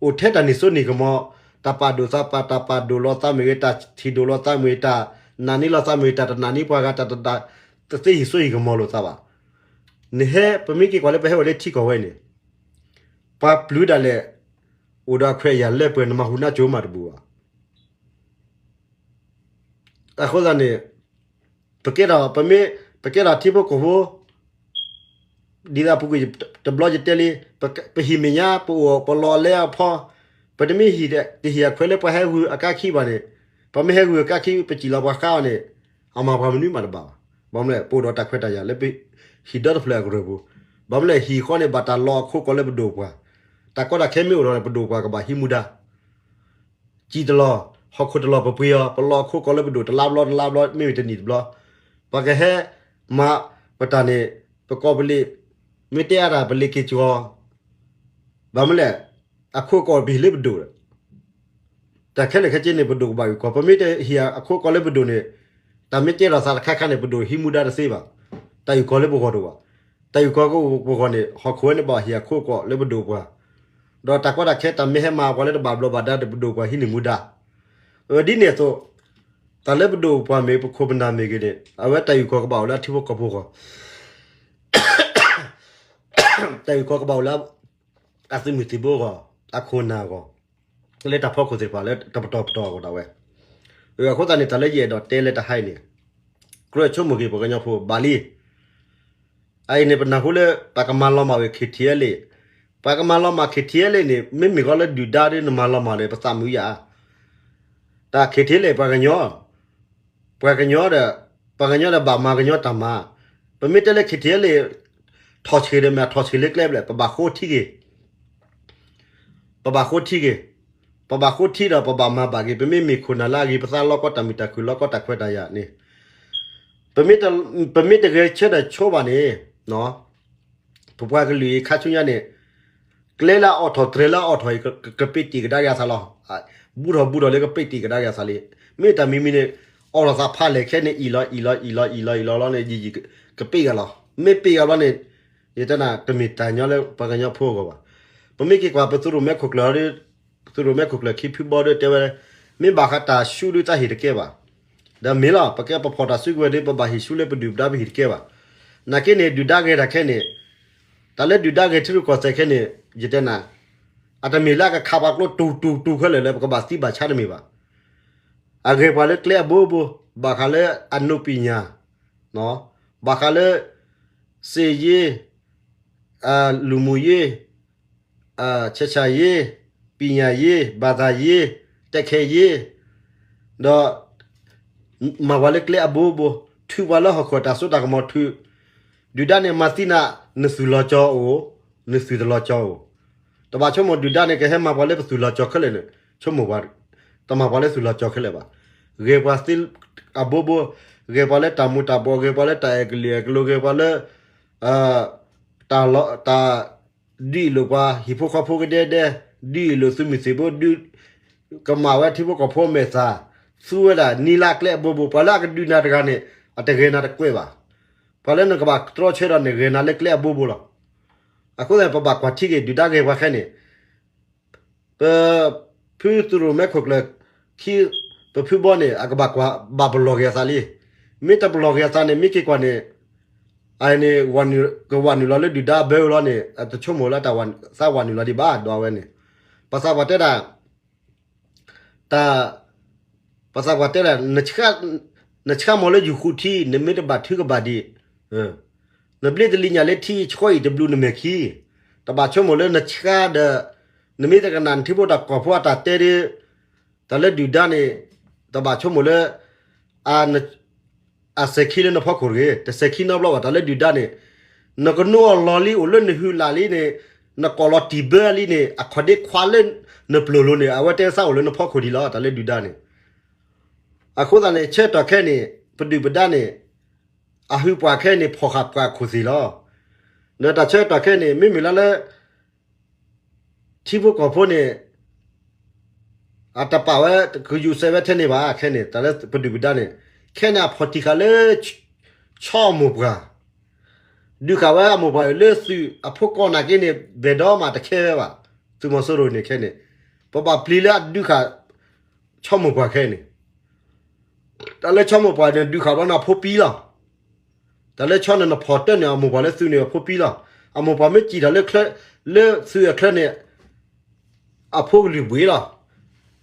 အိၣ်ထဲတၢ်န့ၢ်စိန့ၢ်ကမီၤ, တၢ်ပာ်ဒိၣ်သးပာ် တၢ်ပာ်ဒိၣ်လီၤသးမ့ၢ်ဂ့ၤ တၢ်ထံၣ်ဒိၣ်လီၤသးမ့ၢ်ဂ့ၤ တၢ်နာ်န့ၢ်လီၤသးမ့ၢ်ဂ့ၤ တၢ်တနာ်န့ၢ်ပှၤဂၤ တၢ်တသ့ဟံၣ်စိဟံၣ်ကမီၤလိာ်သးဘၣ်. နဟဲ ပမ့ၢ်က့ၤကွၢ်လၢပဟဲအိၣ်လၢထံကီၢ်ဝဲန့ၣ် ပှၤပျုၤဒၣ်လဲာ် အိၣ်ဒီးအခွဲးအယာ်လၢပှဲၤ နမၤဟူးနါစိၤမးတဘူၣ်ဘၣ်. အဃိသတးန့ၣ် ပကဲထီၣ် ပမ့ၢ် ပကဲထီၣ်ထံဖိကီၢ်ဖိ ဒ်သိးပူၤကွံာ်တဘျီယတဲလံ, ပဟံၣ်မဲာ်ညါ ပအိၣ်ပလီၢ်လဲအဖီ, ပတမ့ၢ်ဟံၣ် ကဟံၣ်အခွဲးလၢပှၤဟဲဂုာ်အကါခံဘၣ်န့ၣ်, ပမ့ၢ်ဟဲဂုာ်အကါခံ ပစံၣ်လီၤပှၤဃါအီၤန့ၣ် အမၤပှၤမနုၤမးတဘၣ်ဘၣ်. ဘၣ်မနုၤလဲၣ် ပအိၣ်ဒီးတၢ်ခွဲးတၢ်ယာ်လၢပဟံၣ်ဒီတဖျၢၣ်အကရၢၢ်ပူၤ, ဘၣ်မနုၤလဲၣ် ဟံၣ်ဃီန့ၣ် ဘၣ်တၢ်လီၤအခိၣ်ကီၢ်လၢပဒိၣ်ပှၤ, တၢ်ကီတၢ်ခဲမ့ၢ်အိၣ်ဒီးန့ၣ် ပဒိၣ်ပှၤကဘၣ်ဟံးမူဒါ စံၣ်တလီၢ် ဟီၣ်ခိၣ်တလီၢ်ပပှ့ၤအီၤ ပလီၤအခိၣ်ကီၢ်လၢပဒိၣ်တလါဘျီတလါဘျီ မ့မ့ၢ်တနံၣ်တဘျီ, ပှၤကဟဲမၤပတၢ်န့ၣ် ပကိးပလံာ်, မ့ၢ်တဲအါတၢ်ပလံာ်က့ၤကီၤ, ဘၣ်မနုၤလဲၣ်, အခိၣ်ကီးပဟံးလၢပဒိၣ်ဒီး တၢ်ခဲလၢာ်ခဲဆ့န့ၣ် ပဒိၣ်ကဘၣ်အုၣ်ကီၤ, ပမ့ၢ်တဟံးအခိၣ်ကီးလၢပဒိၣ်န့ၣ်, တၢ်မ့ၢ်ကဲထီၣ်သးတခါခါန့ၣ် ပဒိၣ်ဟံးမူဒါတသ့ဘၣ်, တၢ်အုၣ်ကီၤလၢပဂီၢ်တအိၣ်ဘၣ်, တၢ်အုၣ်ကီၤပဂီၢ်န့ၣ် ဟီၣ်ခိၣ်ဝဲန့ၣ်ဘၣ်ဟံးအခိၣ်ကီးလၢပဒိၣ်ပှၤ, ဒီးတၢ်ကီတၢ်ခဲတၢ်မ့ၢ်ဟဲမၤပှၤလၢတဘၣ်ဘျီးဘၣ်ဒါဒီးပဒိၣ်ပှၤဟံးန့ၢ်မူဒါ, အဒ်န့ၣ်အသိး, တၢ်လၢပဒိၣ်ပှၤမ့ၢ်ပခိၣ်ပနၢ်မ့ၢ်ဂ့ၤန့ၣ် အဝဲတၢ်အုၣ်ကီၤကဘၣ်အိၣ်လၢအထံဖိကီၢ်ဖိအဂီၢ် တၢ်အုၣ်ကီၤကဘၣ်အိၣ်လၢ အသုးမုၢ်သံၣ်ဘိအဂီၢ်, အခိၣ်နၢ်အဂီၢ်, လၢတၢ်ဖီခိၣ်သ့ၣ်တဖၣ်လၢတပတီၢ်ပတီၢ်အဂီၢ်ဒၣ်ဝဲ, အဃိသတးန့ၣ် တၢ်လၢယအဲၣ်ဒိးတဲလၢတဟါအံၤန့ၣ်, ကြၢးဆိကမိၣ်က့ၤပှၤကညီဖိဘၣ်လံ အအံၤန့ၣ် ပနၢ်ဟူလၢ ပှၤကမၤလီၤမၢ်ဝဲ ခ့ထံအဲလ့ၣ်, ပှၤကမၤလီၤမၢ် ခ့ထံအဲလ့ၣ် န့ၣ် မ့မ့ၢ်ဃီလၢဒုၣ်ဒါဒီးနမၤလီၤမၢ်ဒီး ပသးမုာ်ယၤ, တၢ်ခ့ထံအဲလ့ၣ် ပှၤကညီ, ပှၤကညီဒီး, ပှၤကညီဒီးဘၣ်မၤကညီတၢ်မၤ, ပမ့ၢ်တဲလၢ ခ့ထံအဲလ့ၣ် ထီၣ်ဆံးဒီးမ့ၢ်ထီၣ်ဆံးလၢကျဲဘျဲၣ် ပဘၣ်ဃိထံက့ၤ ပဘၣ်ဃိထံက့ၤ, ပဘၣ်ဃိထံဒီးပဘၣ်မၤဘၣ်က့ၤ ပမ့ၢ်မ့ၢ်ခိၣ်နၢ်လၢအဂ့ၤ ပသးလီၤကီတၢ်မုာ်တၢ်ခုၣ် လီၤကီတၢ်ခွဲးတၢ်ယာ်န့ၣ်, ပမ့ၢ်တဂဲၤဆၢထၢၣ်ဆိဘၣ်န့ၣ်, ပပှၤကလုာ်အံၤခါဆူညါန့ၣ်, ကျဲလၢအအိးထီၣ်တြဲၤလၢအအိးထီၣ်အံၤ ကပ့းတံာ်ကဒါက့ၤအသးလီၤ. ဘူးထီၣ်ဘူးထီၣ်လၢကပ့းတံာ်ကဒါက့ၤအသးလံ. မ့ၢ်တၢ်မံၤမံၤန့ၣ်, အိးထီၣ်သးဖးလဲၢ်ခဲန့ၣ် အံၣ်လီၤအံၣ်လီၤအံၣ်လီၤအံၣ်လီၤအံၣ်လီၤလီၤန့ၣ် ယံာ်ယံာ်ကပ့းဂၤလီၤ. မ့ၢ်ပ့းဂၤဘျီန့ၣ်, ယတဲနၤ တမ့ၢ်တၢ်ညီလၢပှၤကညီဖိအဂီၢ်ဘၣ်. ပမ့ၢ်က့ၤကွၢ်ပသုးရိၣ်မဲခိၣ်ကျၢၢ် သုးရိၣ်မဲခိၣ်ကျၢၢ်ခံဖုဘီဒီးတဲဝဲ, မ့ၢ်ဘၣ်ဃးတၢ်ဆူဒုးသးဟ့ၣ်တကဲဘၣ်. ဒီးမ့ၢ်လီၤ ပကဲပဖီၣ်တၢ်စုကဝဲၤဒီး ပဘၣ်ဟ့ၣ်ဆူလၢပဒုၣ်ပဒါပဟ့ၣ်တကဲဘၣ်. နာ်က့န့ၣ် ဒုၣ်ဒါဂဲၤတၢ်ခဲန့ၣ်, တၢ်လၢဒုၣ်ဒါဂဲၤထံရူၢ်ကီၢ်သဲးခဲန့ၣ် ယတဲနၤ, အတမ့ၢ်လၢအကခးပှၤကျိတူၤတူၤတူၤခဲလၢာ်လၢပကဘၣ်သံဘၣ်ဆါတမ့ၢ်ဘၣ်. အဂဲၤပှၤလၢကျဲအဘိဘိ, ဘၣ်ဃးလၢအနုပညာ, ဘၣ်ဃးလၢ စစ်ရေး, လူမှုရေး, ဆက်ဆံရေး, ပညာရေး, ဘာသာရေး, တိုက်ခိုက်ရေး, ဒီး မၤပှၤလၢကျဲအဘိဘိ, ထုးပှၤလၢဟီၣ်ခိၣ်တၢ်စိတၢ်ကမီၤထုး, ဒုၣ်ဒါန့ၣ်မၤသံနၤ, နသုးလီၤကၠီအိၣ်, နသုးတလီၤကၠီအိၣ်, တဘၣ်ဆိကမိၣ်ဒုၣ်ဒါန့ၣ် ကဟဲမၤပှၤလၢပသုးလီၤကၠီခဲလၢာ်န့ၣ်, ဆိကမိၣ်ပှၤ, တမၤပှၤလၢသုးလီၤကၠီခဲလၢာ်ဘၣ်. ဂဲၤပှၤသ့အဘိဘိ, ဂဲၤပှၤလၢတၢ်မူၤတၢ်ဘှီး, ဂဲၤပှၤလၢတၢ်အဲၣ်ကလုာ်အဲၣ်ကလိ, ဂဲၤပှၤလၢ တၢ်လီ, တၢ်ဒုးအံၤလိာ်ပှၤဟံၣ်ဖိဃီဖိကဒဲဒဲ, ဒုးအံၤလိာ်သုးမုၢ်သံၣ်ဘိ, ဒုးကမၣ်ဝဲထံဖိကီၢ်ဖိအမဲာ်သၣ်, သူဝဲဒၣ်နံၤလၢကျဲအဘိဘိ, ပှၤလၢအကဒုးနၤတဂၤန့ၣ် အတဂဲၤနၤတကွဲးဘၣ်. ပှၤလၢနကဘၣ်တြီဆၢဒီးန့ၣ် ဂဲၤနၤလၢကျဲအဘိဘိလီၤ. အဃိသတးန့ၣ် ပဘၣ်ကွၢ်ထံက့ၤ ဒုၣ်ဒါဂဲၤပှၤခဲန့ၣ် ပဖုသုးရိၣ်မဲခိၣ်ကျၢၢ်ခံ, ပဖုဘီန့ၣ် အကဘၣ်ကွၢ်ဘၣ်ပလီၢ်က့ၤအသးလံ. မ့ၢ်တပလီၢ်က့ၤအသးန့ၣ် မ့ၢ်က့ၤကွၢ်န့ၣ်, အန့ၣ် ကဝးနုာ်လီၤလၢဒုၣ်ဒါဘၢအလီၢ်န့ၣ် အတဆိကမိၣ်လၢတၢ်သးဝးနုာ်လီၤဒံးဘၣ် ဒီးအဝဲန့ၣ်, ပသးပှၢ်တဲဒၣ် တၢ်, ပသးပှၢ်တဲဒၣ် နဆှၢမီၤလၢယုၢ်ဃုထံ နမ့ၢ်တဘၣ်ထုကဘၣ်ဒံး, နဘျ့တလံညၣ်လၢထံ ဆှီအံၤတဘျုးနမဲာ်ခံ, တဘၣ်ဆိကမိၣ်လၢနဆှၢဒီး နမ့ၢ်တကနၣ်နထံဖိတၢ်ကီၢ်ဖိအတၢ်တဲဒီး, တၢ်လၢဒုၣ်ဒါန့ၣ် တဘၣ်ဆိကမိၣ်လၢ အစဲၤခံလၢနဖီခိၣ်တဂ့ၤ, တစဲၤခံနီတဘျီဘၣ်. တၢ်လၢဒုၣ်ဒါန့ၣ် နကနိအီၤလီၤလံ အိၣ်လၢနဟုလၢ်လံန့ၣ်, နကိးလီၤတံၢ်ဘၢလံန့ၣ်, အခီၣ်ဒ့ခွါလၢနပျိၢ်လိၤန့ၣ် အဝဲတဲသးအိၣ်လၢနဖီခိၣ်ဒံးလီၤ. တၢ်လၢဒုၣ်ဒါန့ၣ် အဃိသတးန့ၣ် ဆၢကတီၢ်ခဲအံၤန့ၣ် ပဒုၣ်ပဒါန့ၣ် အဟုပှၤခဲအံၤန့ၣ် ဖီၣ်ဃာ်ပှၤခိၣ်သ့ၣ်လီၤ. ဒီးတၢ်ဆၢကတီၢ်ခဲအံၤန့ၣ် မ့မ့ၢ်လၢလၢ ထံဖိကီၢ်ဖိန့ၣ် အတပာ်ဝဲ ကယူၤစဲးဝဲထဲန့ၣ်ဘၣ် ခဲန့ၣ် တၢ်လၢပဒုၣ်ပဒါန့ၣ် ခဲန့ၣ်အဖီၣ်တံၢ်ဃာ်လၢ ဆီမိၢ်ပှၢ်, ဒုးဃာ်ဝဲအမိၢ်ပှၢ်လၢသုးအဖိကီၢ်နာ်က့န့ၣ် ဘဲၣ်ဒီးမးတခဲဝဲဘၣ်. သုးမီၤစိရိၤန့ၣ်ခဲန့ၣ် ပဘၣ်ပျံၤလၢအဒုးဃာ် ဆီမိၢ်ပှၢ်ခဲန့ၣ် တၢ်လၢဆီမိၢ်ပှၢ်န့ၣ် ဒုးဃာ်ဘျီန့ၣ်အဖိပံလီၤ. တၢ်လၢဆီန့ၣ်နဖီၣ်တၢၢ်န့ၣ် အမိၢ်ပှၢ်လၢသုးန့ၣ်အဖိပံလီၤ. အမိၢ်ပှၢ်မ့ၢ်စံၣ်ထီၣ်လၢချၢ လၢသုးအချၢန့ၣ် အဖိကလုၢ်ဘှံးလီၤ.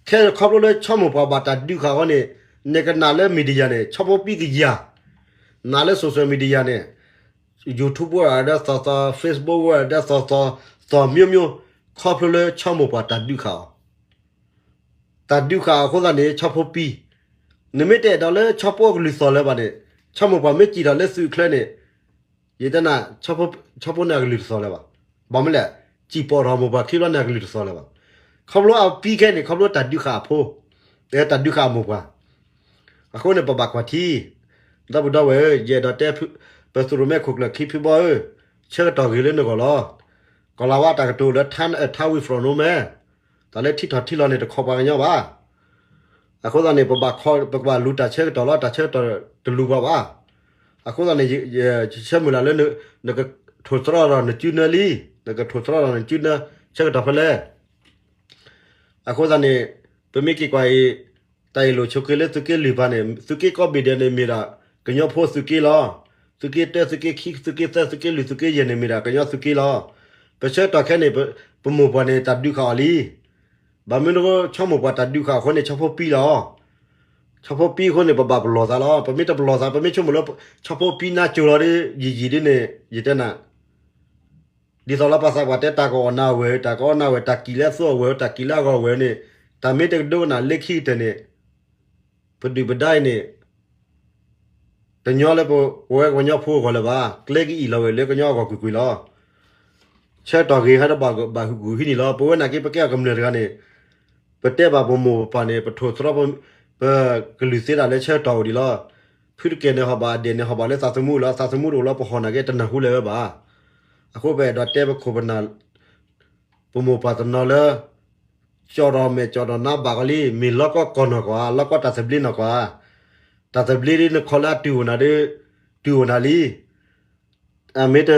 ခဲခီဖျိလၢဆီမိၢ်ပှၢ်ဘၣ်တၢ်ဒုးဃာ်အဃိန့ၣ် နကနၣ်လၢ media န့ၣ် ဆီဖိပံကယၤ, နၣ်လၢ social media န့ၣ် YouTube ဝဲဒၣ်သီသီ Facebook ဝဲဒၣ်သီသီ သီမျိုးမျိုး ခီဖျိလၢဆီမိၢ်ပှၢ်တၢ်ဒုးဃာ်အီၤ တၢ်ဒုးဃာ်အဃိသတးန့ၣ် ဆီဖိပံ, နမ့ၢ်တအဲၣ်ဒိးလၢဆီဖိအကလုၢ်သီၣ်လၢၤဘၣ်န့ၣ် ဆီမိၢ်ပှၢ်မ့ၢ်စံၣ်ထီၣ်လၢသုးအချၢန့ၣ် ယတဲနၤ ဆီဖိန့ၣ်အကလုၢ်တသီၣ်လၢၤဘၣ်. ဘၣ်မနုၤလဲၣ်, စံၣ်ပိာ်ထီၣ်မိၢ်ပှၢ်ခံဘျီန့ၣ်အကလုၢ်တသီၣ်လၢၤဘၣ်. ခီဖျိအပံခဲန့ၣ် ခီဖျိတၢ်ဒုးဃာ်အဖိ, တၢ်ဒုးဃာ်အမိၢ်ပှၢ်. အဃိန့ၣ် ပဘၣ်ကွၢ်ထံ ဒီပုၢ်ဒီဝဲၢ်ဧၢ, ယအဲၣ်ဒိးတဲ ဖု ပသုးရိၣ်မဲခိၣ်ကျၢၢ်ခံဖုဘီဧၢ, ဆၢကတီၢ်ဂ့ၤလၢနဂီၢ်လီၤ. ကီၤလၤဝါတၢ်ကတိၤလၢ ထါဝံၤ from nowhere, တၢ်လၢထံထီၣ်ထံလီၤန့ၣ် တခီပှၤကညီဘၣ်. အဃိသတးန့ၣ် ပဘၣ်ခီ ပကဘၣ်လူၤတၢ်ဆၢကတီၢ်လီၤ, တၢ်ဆၢကတီၢ်တလူၤပှၤဘၣ်. အဃိသတးန့ၣ် ယဆၢမုၢ်လၢ်လၢ နကထိၣ်သတြီဒီးနစုနၢလံ, နကထိၣ်သတြီဒီးနစုနၢ ဆၢကတီၢ်ဖဲလဲၣ်. အဃိသတးန့ၣ် ပမ့ၢ်က့ၤကွၢ်အံၤ တၢ်အ့ၣ်လိာ်ဆိးက့လၢသုးက့လွံၢ်ပၤန့ၣ် သုးက့ကိးဘ့ၣ်ဒဲးန့ၣ်မ့ၢ်ဒၣ် ကညီဖိသုးက့လီၤ. သုးက့တၢ သုးက့ခံ သုးက့သၢ သုးက့လွံၢ် သုးက့ယဲၢ်န့ၣ်မ့ၢ်ဒၣ်ကညီသုးက့လီၤ. ပဆၢကတီၢ်ခဲအံၤန့ၣ် ပမိၢ်ပှၢ်န့ၣ် တၢ်ဒုးဃာ်အီၤလံ. ဘၣ်မနုၤ ဆိကမိၣ်ပှၤတၢ်ဒုးဃာ်အဃိန့ၣ် ဆီဖိပံလီၤ. ဆီဖိပံအဃိန့ၣ် ပဘၣ်ပလီၢ်သးလီၤ. ပမ့ၢ်တပလီၢ်သး ပမ့ၢ်ဆိကမိၣ်လၢ ဆီဖိပံနါစိၤလီၤဒီး ယံာ်ယံာ်ဒ်န့ၣ် ယတဲနၤ ဒ်သိးလီၤ ပှၤသးပှၢ်တဲ တၢ်ကအီၣ်နၤဝဲ တၢ်ကအီနၤဝဲ တၢ်ကံၣ်လၢအသိအဝဲ တၢ်ကံၣ်လၢအဂီၢ်ဝဲန့ၣ် တၢ်မ့ၢ်တကဒိကနၣ်လၢခံကတၢၢ်န့ၣ် ပဒုၣ်ပဒါအံၤန့ၣ် တညီလၢပဝဲကညီဖိအဂီၢ်လၢၤဘၣ်. ကျဲကအံၣ်လီၤဝဲလၢကညီအဂီၢ်ကွ့ၢ်ကွ့ၢ်လီၤ. ဆၢကတီၢ်ဂ့ၤဟဲဒီးဘၣ်ဂုာ်ဟံးန့ၢ်လီၤ. ပဝဲနာ်က့ ပကဲအီၤကမျၢၢ်တဂၤန့ၣ် ပတဲဘၣ်ပမိၢ်ပပၢ်န့ၣ် ပထိၣ်သတြီ ပကလုၢ်သ့ဒၣ်လၢဆၢကတီၢ်အိၣ်ဒံးလီၤ. ဖုတကဲၢ်န့ၣ်ဟီၣ်ဘၣ် အဒဲးန့ၣ်ဟီၣ်ဘၣ်လၢသးသမူလီၤ. သးသမူတအိၣ်လီၤ ပဟီၣ်နာ်က့တနၢ်ဟူလၢၤဝဲဘၣ်. အဃိပအဲၣ်ဒိးတဲပခိၣ်ပနၢ် ပမိၢ်ပၢ်တနီၤလၢ ကၠီၣ်ထီၣ်မဲာ်ကၠီၣ်ထီၣ်နါဘၣ်ကီးလံ. မ့ၢ်လီၢ်ကီၢ်ကီၢ်နီၢ်ကွၢ် လီၢ်ကီၢ်တၢ်သဘျ့နီၢ်ကွၢ်, တၢ်သဘျ့ဒ်နခီလၢအတုၤအိၣ်နၤဒီး တုၤအိၣ်နၤလံ. အမ့ၢ်တ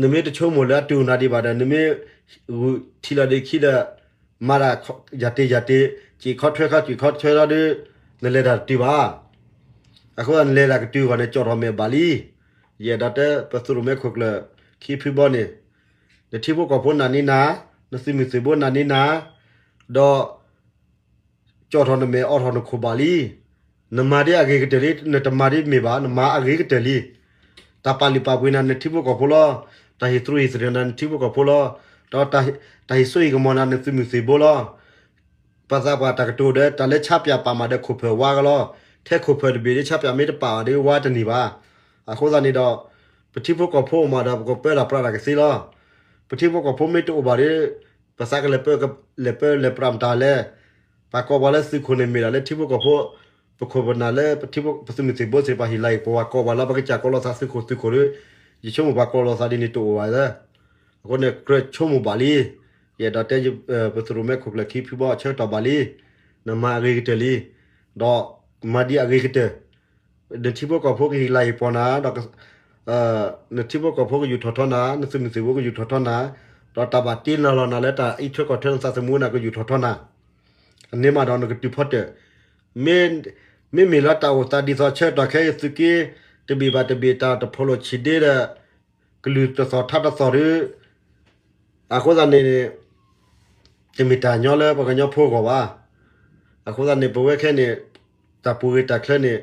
နမ့ၢ်တဆိကမိၣ်လၢအတုၤအိၣ်နၤဒံးဘၣ်ဒီး နမ့ၢ်ဂုာ်ထံလီၤဒံးခံဒီး မၤတၢ်ယၤတ့ယၤတ့ စံၣ်ခီထွဲခီစံၣ်ခီထွဲလီၤဒီး နလဲၤတၢ်တတုၤဘၣ်. အဃိနလဲၤတၢ်ကတုၤအဂီၢ်န့ၣ် ကၠီၣ်ထီၣ်မဲာ်ဘၣ်လံ. ယအဲၣ်ဒိးတဲပသုးရိၣ်မဲခိၣ်ကျၢၢ်ခံဖုဘီန့ၣ် နထံဖိကီၢ်ဖိနာ်န့ၢ်နၤ, နသုးမုၢ်သံၣ်ဘိနာ်န့ၢ်နၤ, ဒီး ကၠီၣ်ထီၣ်နမဲာ်အိးထီၣ်နခိၣ်ဘၣ်လံ. နမၤဒ်အဂ့ၤကတၢၢ်လံ, နတမၤဒ်မ့ၢ်ဘၣ်, နမၤအဂ့ၤကတၢၢ်လံ. တၢ်ပာ်လုၢ်ပာ်ပှ့ၤနၤ နထံဖိကီၢ်ဖိလီၤ. တၢ်ဟ့ၣ်သရူးဟ့ၣ်သရံးနၤ နထံဖိကီၢ်ဖိလီၤ. ဒီးတၢ်ဟ့ၣ်စိဟ့ၣ်ကမီၤနၤ နသုးမုၢ်သံၣ်ဘိလီၤ. ပသးပှၢ်တၢ်ကတိၤဒီး တၢ်လၢဆါပၠးပာ်မးဒီးခိၣ်ဖၢၣ်ဝါကလီၤ. ထဲခိၣ်ဖၢၣ်တဘ့ၣ်ဒီး ဆါပၠးမ့ၢ်တပာ်ဘၣ်ဒီး ဝါတန့ၢ်ဘၣ်. အဃိသတးန့ၣ်ဒီး ပထံဖိကီၢ်ဖိမးဒီး ပကပၢလီၤပြးတၢ်ကသ့လီၤ. ပထံဖိကီၢ်ဖိမ့ၢ်တအိၣ်ဘၣ်ဒီး ပသးကလဲၤပၢ လဲၤပၢလဲၤပြးမတၤလဲၣ်. ပှၤကိးပှၤလၢသုးခိၣ်န့ၣ်မ့ၢ်ဒၣ်လၢထံဖိကီၢ်ဖိ, ပခိၣ်ပနၢ်လၢပထံဖိ ပသုးမုၢ်သံၣ်ဘိသ့ၣ်တဖၣ်ဟ့ၣ်လၤဟ့ၣ်ကပီၤ ပှၤကိးပှၤလၢ ပကစၢ်ကိးလိာ်သးသုးခိၣ်သုးခိၣ်ဒီး ယဆိကမိၣ်ပှၤကိးလိာ်သးဒ်န့ၣ်တအိၣ်ဘၣ်လၢ အဃိန့ၣ် ကြၢးဆိကမိၣ်ဘၣ်လံ. ယအဲၣ်ဒိးတဲ ပသုးရိၣ်မဲခိၣ်ကျၢၢ်ခံဖုဘီအဆၢကတီၢ်ဘၣ်လံ. နမၤအဂ့ၤကတၢၢ်လံ. ဒီးမၤဒ်အဂ့ၤကတၢၢ် နထံဖိကီၢ်ဖိကဟ့ၣ်လၤဟ့ၣ်ကပီၤနၤ ဒီး နထံဖိကီၢ်ဖိကယူၢ်ထီၣ်ထီနၤ, နသုးမုၢ်သံၣ်ဘိကယူၢ်ထီၣ်ထီနၤ, ဒီးတၢ်ဘၣ်တ့နၤလီၤနၤလၢတၢ်အံးထွဲကွၢ်ထွဲနသးသမူနၤကယူၢ်ထီၣ်ထီနၤ, အန့ၣ်မးဒီးနကတုၤဖီတၢၣ်. မ့မ့ၢ်လၢတၢ်အိၣ်သးဒ်သိးဆၢကတီၢ်ခဲအံၤ သုးက့တဘ့ၣ်ဘၣ်တဘ့ၣ် တၢ်တဖိးလိာ်ဆံးဒ့ဒီး ကလုၢ်တသီၣ်ထါတသီၣ်ဒီး အဃိသတးန့ၣ် တမ့ၢ်တၢ်ညီလၢပှၤကညီဖိအဂီၢ်ဘၣ်. အဃိသတးန့ၣ် ပဝဲခဲန့ၣ် တၢ်ပူၤဂ့ၤတၢ်ချၢန့ၣ်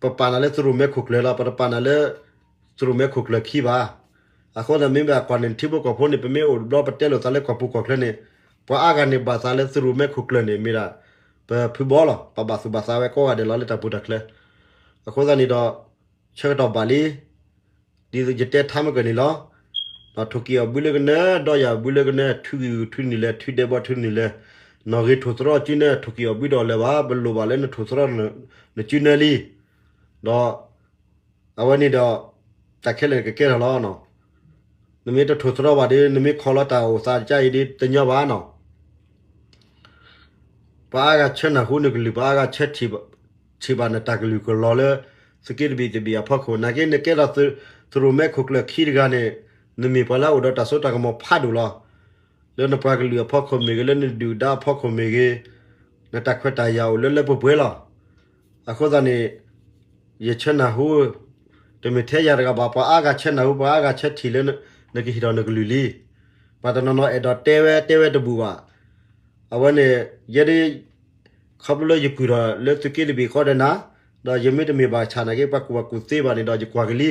ပပာ်နၤလၢသုးရိၣ်မဲခိၣ်ကျၢၢ်လီၤ. ပတပာ်နၤလၢ သုးရိၣ်မဲခိၣ်ကျၢၢ်ခံဘၣ်. အဃိသတးမ့ၢ်ဘၣ်ကွၢ်န့ၣ် ထံဖိကီၢ်ဖိန့ၣ် ပမ့ၢ်အိၣ်ဘျီပတဲလိာ်သးလၢကီၢ်ပူၤကီၢ်ချၢန့ၣ် ပှၤအါဂၤန့ၣ်ဘၣ်သးလၢသုးရိၣ်မဲခိၣ်ကျၢၢ်န့ၣ် မ့ၢ်ဒၣ် ပဖုဘီလီၤ. ပဘၣ်သူၣ်ဘၣ်သးဝဲကိးဂၤဒဲးလီၤလၢတၢ်ပူၤတၢ်ချၢ. အဃိသတးန့ၣ်ဒီး ဆၢကတီၢ်ဘၣ်လံ. ဒ်သိးယတဲထါမ့ၢ်ကၢၢ်န့ၣ်လီၤ. ဒီးထိၣ်ကံၢ်အီၣ်ဘုလၢကနၢ, ဒီးယၤဘုလၢကနၢ, ထုဂံၢ်ထုနုာ်လဲၣ်, ထုဒဲးဘီထုနုာ်လဲၣ်, နီၣ်ဂ့ၤထိၣ်သတြီစုနဲၣ် ထိၣ်ကံၢ်အီၣ်ဘုဒီးလဲၤဘၣ်, ပလိၣ်ဘၣ်လၢနထိၣ်သတြီ နစုနဲၣ်လံ. ဒီး အဝဲန့ၣ်ဒီး တၢ်ခဲလၢာ်ကကဲထီၣ်လီၤ. နမ့ၢ်တထိၣ်သတြီဘၣ်ဒီး နမ့ၢ်ခီလီၤတၢ်အိၣ်သးကါအံၤဒီး တညီဘၣ်နီၤ. ပှၤအါဂၤဆၢနၢ်ဟူနကလုၢ်, ပှၤအါဂၤဆၢထံၣ်ဘၣ်နတၢ်ကလုၢ်ကလီၤလၢ သုးက့တဘ့ၣ်တဘ့ၣ်အဖီခိၣ်, နာ်က့နကဲထီၣ်သုးရိၣ်မဲခိၣ်ကျၢၢ်ခံတဂၤန့ၣ် နမ့ၢ်ပှၤလၢအအိၣ်ဒီးတၢ်စိတၢ်ကမီၤဖးဒိၣ်လီၤ. လၢနပှၤကလုာ်အဖီခိၣ်မ့ၢ်ဂ့ၤ, လၢနဒုၣ်ဒါအဖီခိၣ်မ့ၢ်ဂ့ၤ, နတၢ်ခွဲးတၢ်ယာ်အိၣ်လၢလၢပှဲၤပှဲၤလီၤ. အဃိသတးန့ၣ် ယဆၢနၢ်ဟူ, တမ့ၢ်ထဲယၤတဂၤဘၣ်, ပှၤအါဂၤဆၢနၢ်ဟူ, ပှၤအါဂၤဆၢထံၣ်လၢ နကဟ့ၣ်ထီၣ်နကလုၢ်လံ. ပှၤတနီၤနီၤအဲၣ်ဒိးတဲဝဲ, တဲဝဲတဘူၣ်ဘၣ်. အဝဲန့ၣ် ယဲဒၣ် ခီဖျိလၢယကူၣ်ထီၣ်လၢသုးက့တဘ့ၣ်ဃီဒီးနၤ, ဒီးယမ့ၢ်တမ့ၢ်ဘၣ်ဆၣ်နာ်က့ ပှၤကူၣ်ဘၣ်ကူၣ်သ့ဘၣ်န့ၣ်ဒီး ယကွၢ်က့ၤလံ.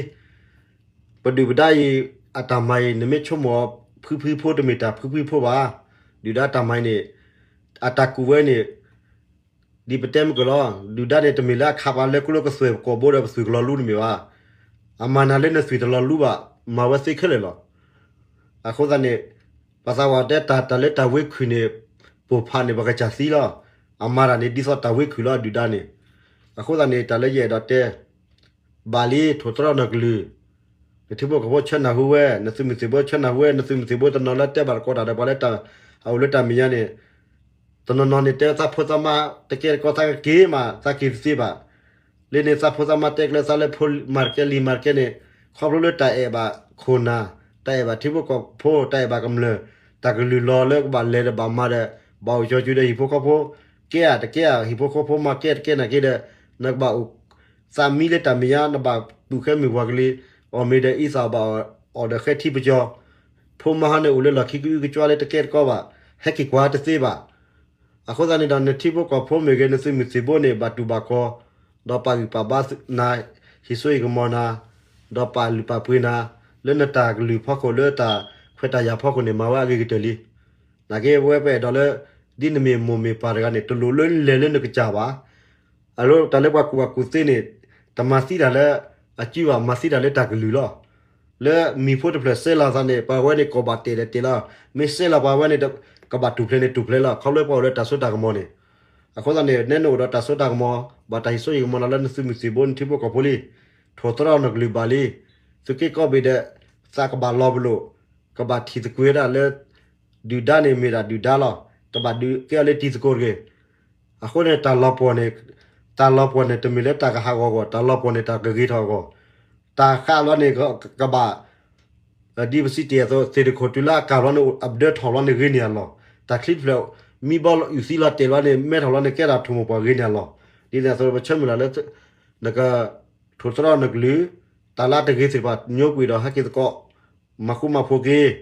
ပဒုၣ်ပဒါအံၤ အတၢ်မၤအံၤ နမ့ၢ်ဆိကမိၣ်အီၤဖုဖုဖိ တမ့ၢ်တၢ်ဖုဖုဖိဘၣ်. ဒုၣ်ဒါတၢ်မၤအံၤန့ၣ် အတၢ်ကူၣ်ဝဲန့ၣ် ဒ်ပတဲမ့ၢ်ကၢၢ်လီၤ, ဒုၣ်ဒါန့ၣ် တမ့ၢ်လၢအခးပှၤလၢကျိကသွဲၣ်ကိာ်ဘိဒီး ပသွံၣ်ကလီၤလူတမ့ၢ်ဘၣ်. အမၤနၤလၢနသွံၣ်တလီၤလူဘၣ်, မၤဝဲသ့ခဲလၢာ်လီၤ. အဃိသတးန့ၣ် ပှၤသးပှၢ်တဲတၢ်, တၢ်လၢတၢ်ဝ့ခုၣ်န့ၣ် ပိာ်ဖးန့ၣ် ပှၤကစၢ်သံလီၤ. အမၤတၢ်န့ၣ် ဒ်သိးတၢ်ဝ့ခုၣ်လီၤ ဒုၣ်ဒါန့ၣ်. အဃိသတးန့ၣ် တၢ်လၢယအဲၣ်ဒိးတဲ ဘၣ်လံ ထိၣ်သတြီၣ်နီၢ်ကလုၢ်, နထံဖိကီၢ်ဖိဆၢနၢ်ဟူဝဲ, နသုးမုၢ်သံၣ်ဘိဆၢနၢ်ဟူဝဲ, နသုးမုၢ်သံၣ်ဘိတနီၤလၢတဲဘၣ်တကိးတၢ်ဒီးပှၤလၢတၢ် အအိၣ်လၢတၢ်မဲာ်ညါန့ၣ်, တနီၤနီၤန့ၣ်တဲသးဖိသးမါတကဲတကီ သးကက့ၤမး သးက့ၤတသ့ဘၣ်. လၢန့ၣ်သးဖိသးမါတဲကျၢၤသးလၢဖိမၤတကဲလံၤမၤတကဲန့ၣ်, ခီဖျိလၢတၢ်အဲၣ်ဘၣ်ခိၣ်နၢ်, တၢ်အဲၣ်ဘၣ်ထံဖိကီၢ်ဖိ, တၢ်အဲၣ်ဘၣ်ကမျၢၢ်, တၢ်ကလုၢ်လီၤလၢကဘၣ်လဲၤဒီးဘၣ်မၤဒီး, ဘၣ်အိၣ်ကၠီၤကၠူဒီးဟံၣ်ဖိဃီဖိ, ကဲဧါတကဲဧါ, ဟံၣ်ဖိဃီဖိမၤကဲတကဲနာ်က့ဒီး, နကဘၣ်အိၣ် သးမံလၢတၢ်မဲာ်ညါ နဘၣ်တူၢ်ဃဲမုၢ်ပှၢ်ကလံၤ, အီၣ်မ့ၤဒီးအံသၣ်ဘၣ်အီၣ်ဒီးဃဲထံပကီၤ, ဖိမါဟီန့ၣ်အိၣ်လၢလီၢ်ခံကအုကကွါလၢတကဲတကီဘၣ်, ဟဲက့ၤကွၢ်တသ့ဘၣ်. အဃိသတးန့ၣ်ဒီး နထံဖိကီၢ်ဖိမ့ၢ်ဂ့ၤ နသုးမုၢ်သံၣ်ဘိန့ၣ် ဘၣ်တူၢ်ဘၣ်ကီၤ, ဒီးပာ်ဂံၢ်ပာ်ဘါနၤ, ဟ့ၣ်စိဟ့ၣ်ကမီၤနၤ, ဒီးပာ်လုၢ်ပာ်ပှ့ၤနၤ, လၢနတၢ်ကလုၢ်ဖီခိၣ် လၢတၢ်ခွဲးတၢ်ယာ်ဖီခိၣ်န့ၣ် မၤဝဲအဂ့ၤကတၢၢ်လံ. နာ်က့ဝဲပအဲၣ်ဒိးလၢ ဒ်နမ့ၢ်မိၢ်မ့ၢ်ပၢ်တဂၤန့ၣ် တလိၣ်လၢလဲၤလၢနကစၢ်ဘၣ်. အလၢတၢ်လၢပှၤကူၣ်ဘၣ်ကူၣ်သ့န့ၣ် တမၤသံတၢ်လၢအစုဘၣ်, မၤသံတၢ်လၢတၢ်ကလုၢ်လီၤ. လၢမံၤဖိတဖျၢၣ်စဲလီၤသးန့ၣ် ပှၤဝဲန့ၣ်ကိးဘၣ်တဲာ်ဒီးတဲာ်လီၤ. မ့ၢ်စဲလီၤပှၤဝဲန့ၣ် ကဘၣ်တူၢ်ဖျဲးန့ၣ်တူၢ်ဖျဲးလီၤ. ခီဖျိပှၤအိၣ်လၢတၢ်စိတၢ်ကမီၤန့ၣ်, အဃိသတးန့ၣ် နဲနအိၣ်ဒီးတၢ်စိတၢ်ကမီၤ, ဘၣ်တၢ်ဟ့ၣ်စိဟ့ၣ်ကမီၤနၤလၢနသုးမုၢ်သံၣ်ဘိ နထံဖိကီၢ်ဖိလံ, ထိၣ်သတြီၣ်နီၢ်ကလုၢ်ဘၣ်လံ. သုးက့ကိးဘ့ၣ်ဒီး သးကဘၣ်လီၤပလိာ်, ကဘၣ်ထံၣ်သကွ့ၤဒၣ်လၢ ဒုၣ်ဒါန့ၣ်မ့ၢ်ဒၣ်ဒုၣ်ဒါလီၤ. တဘၣ်ဒုးကဲအီၤလၢတံၤသကိးတဂ့ၤ. အဃိန့ၣ် တၢ်လီၤပှီၢ်န့ၣ်, တၢ်လီၤပှီၢ်န့ၣ် တမ့ၢ်လၢတၢ်ကဟးဂီၤအဂီၢ်, တၢ်လီၤပှီၢ်န့ၣ်တၢ်ကဂ့ၤထီၣ်အဂီၢ်, တၢ်ဃးလီၤန့ၣ်ကဘၣ် ဒ်ပစံးတ့ၢ်အသိး သ့ၣ်တခိၣ်တုၤလၢအကၢ်လီၤန့ၣ် အဒၢထီၣ်လီၤန့ၣ်ဂ့ၤန့ၢ်အလီၢ်, တၢ်ချံတဖျၢၣ် မံဘီအုၣ်သံလီၤတဲာ်လီၤန့ၣ် မဲထီၣ်လီၤန့ၣ် ကဲထီၣ်ထိၣ်မိၢ်ပှၢ်ဂ့ၤန့ၢ်အလီၢ်. ဒ်န့ၣ်အသိး ပဆၢမုၢ်လၢ်လၢ နက ထိၣ်သတြီၣ်နကလုၢ်, တၢ်လၢတဂ့ၤသ့ၣ်တဖၣ် ညိကွံာ်ဒီးဟဲက့ၤသကိး, မၤဃူမၤဖိးက့ၤ,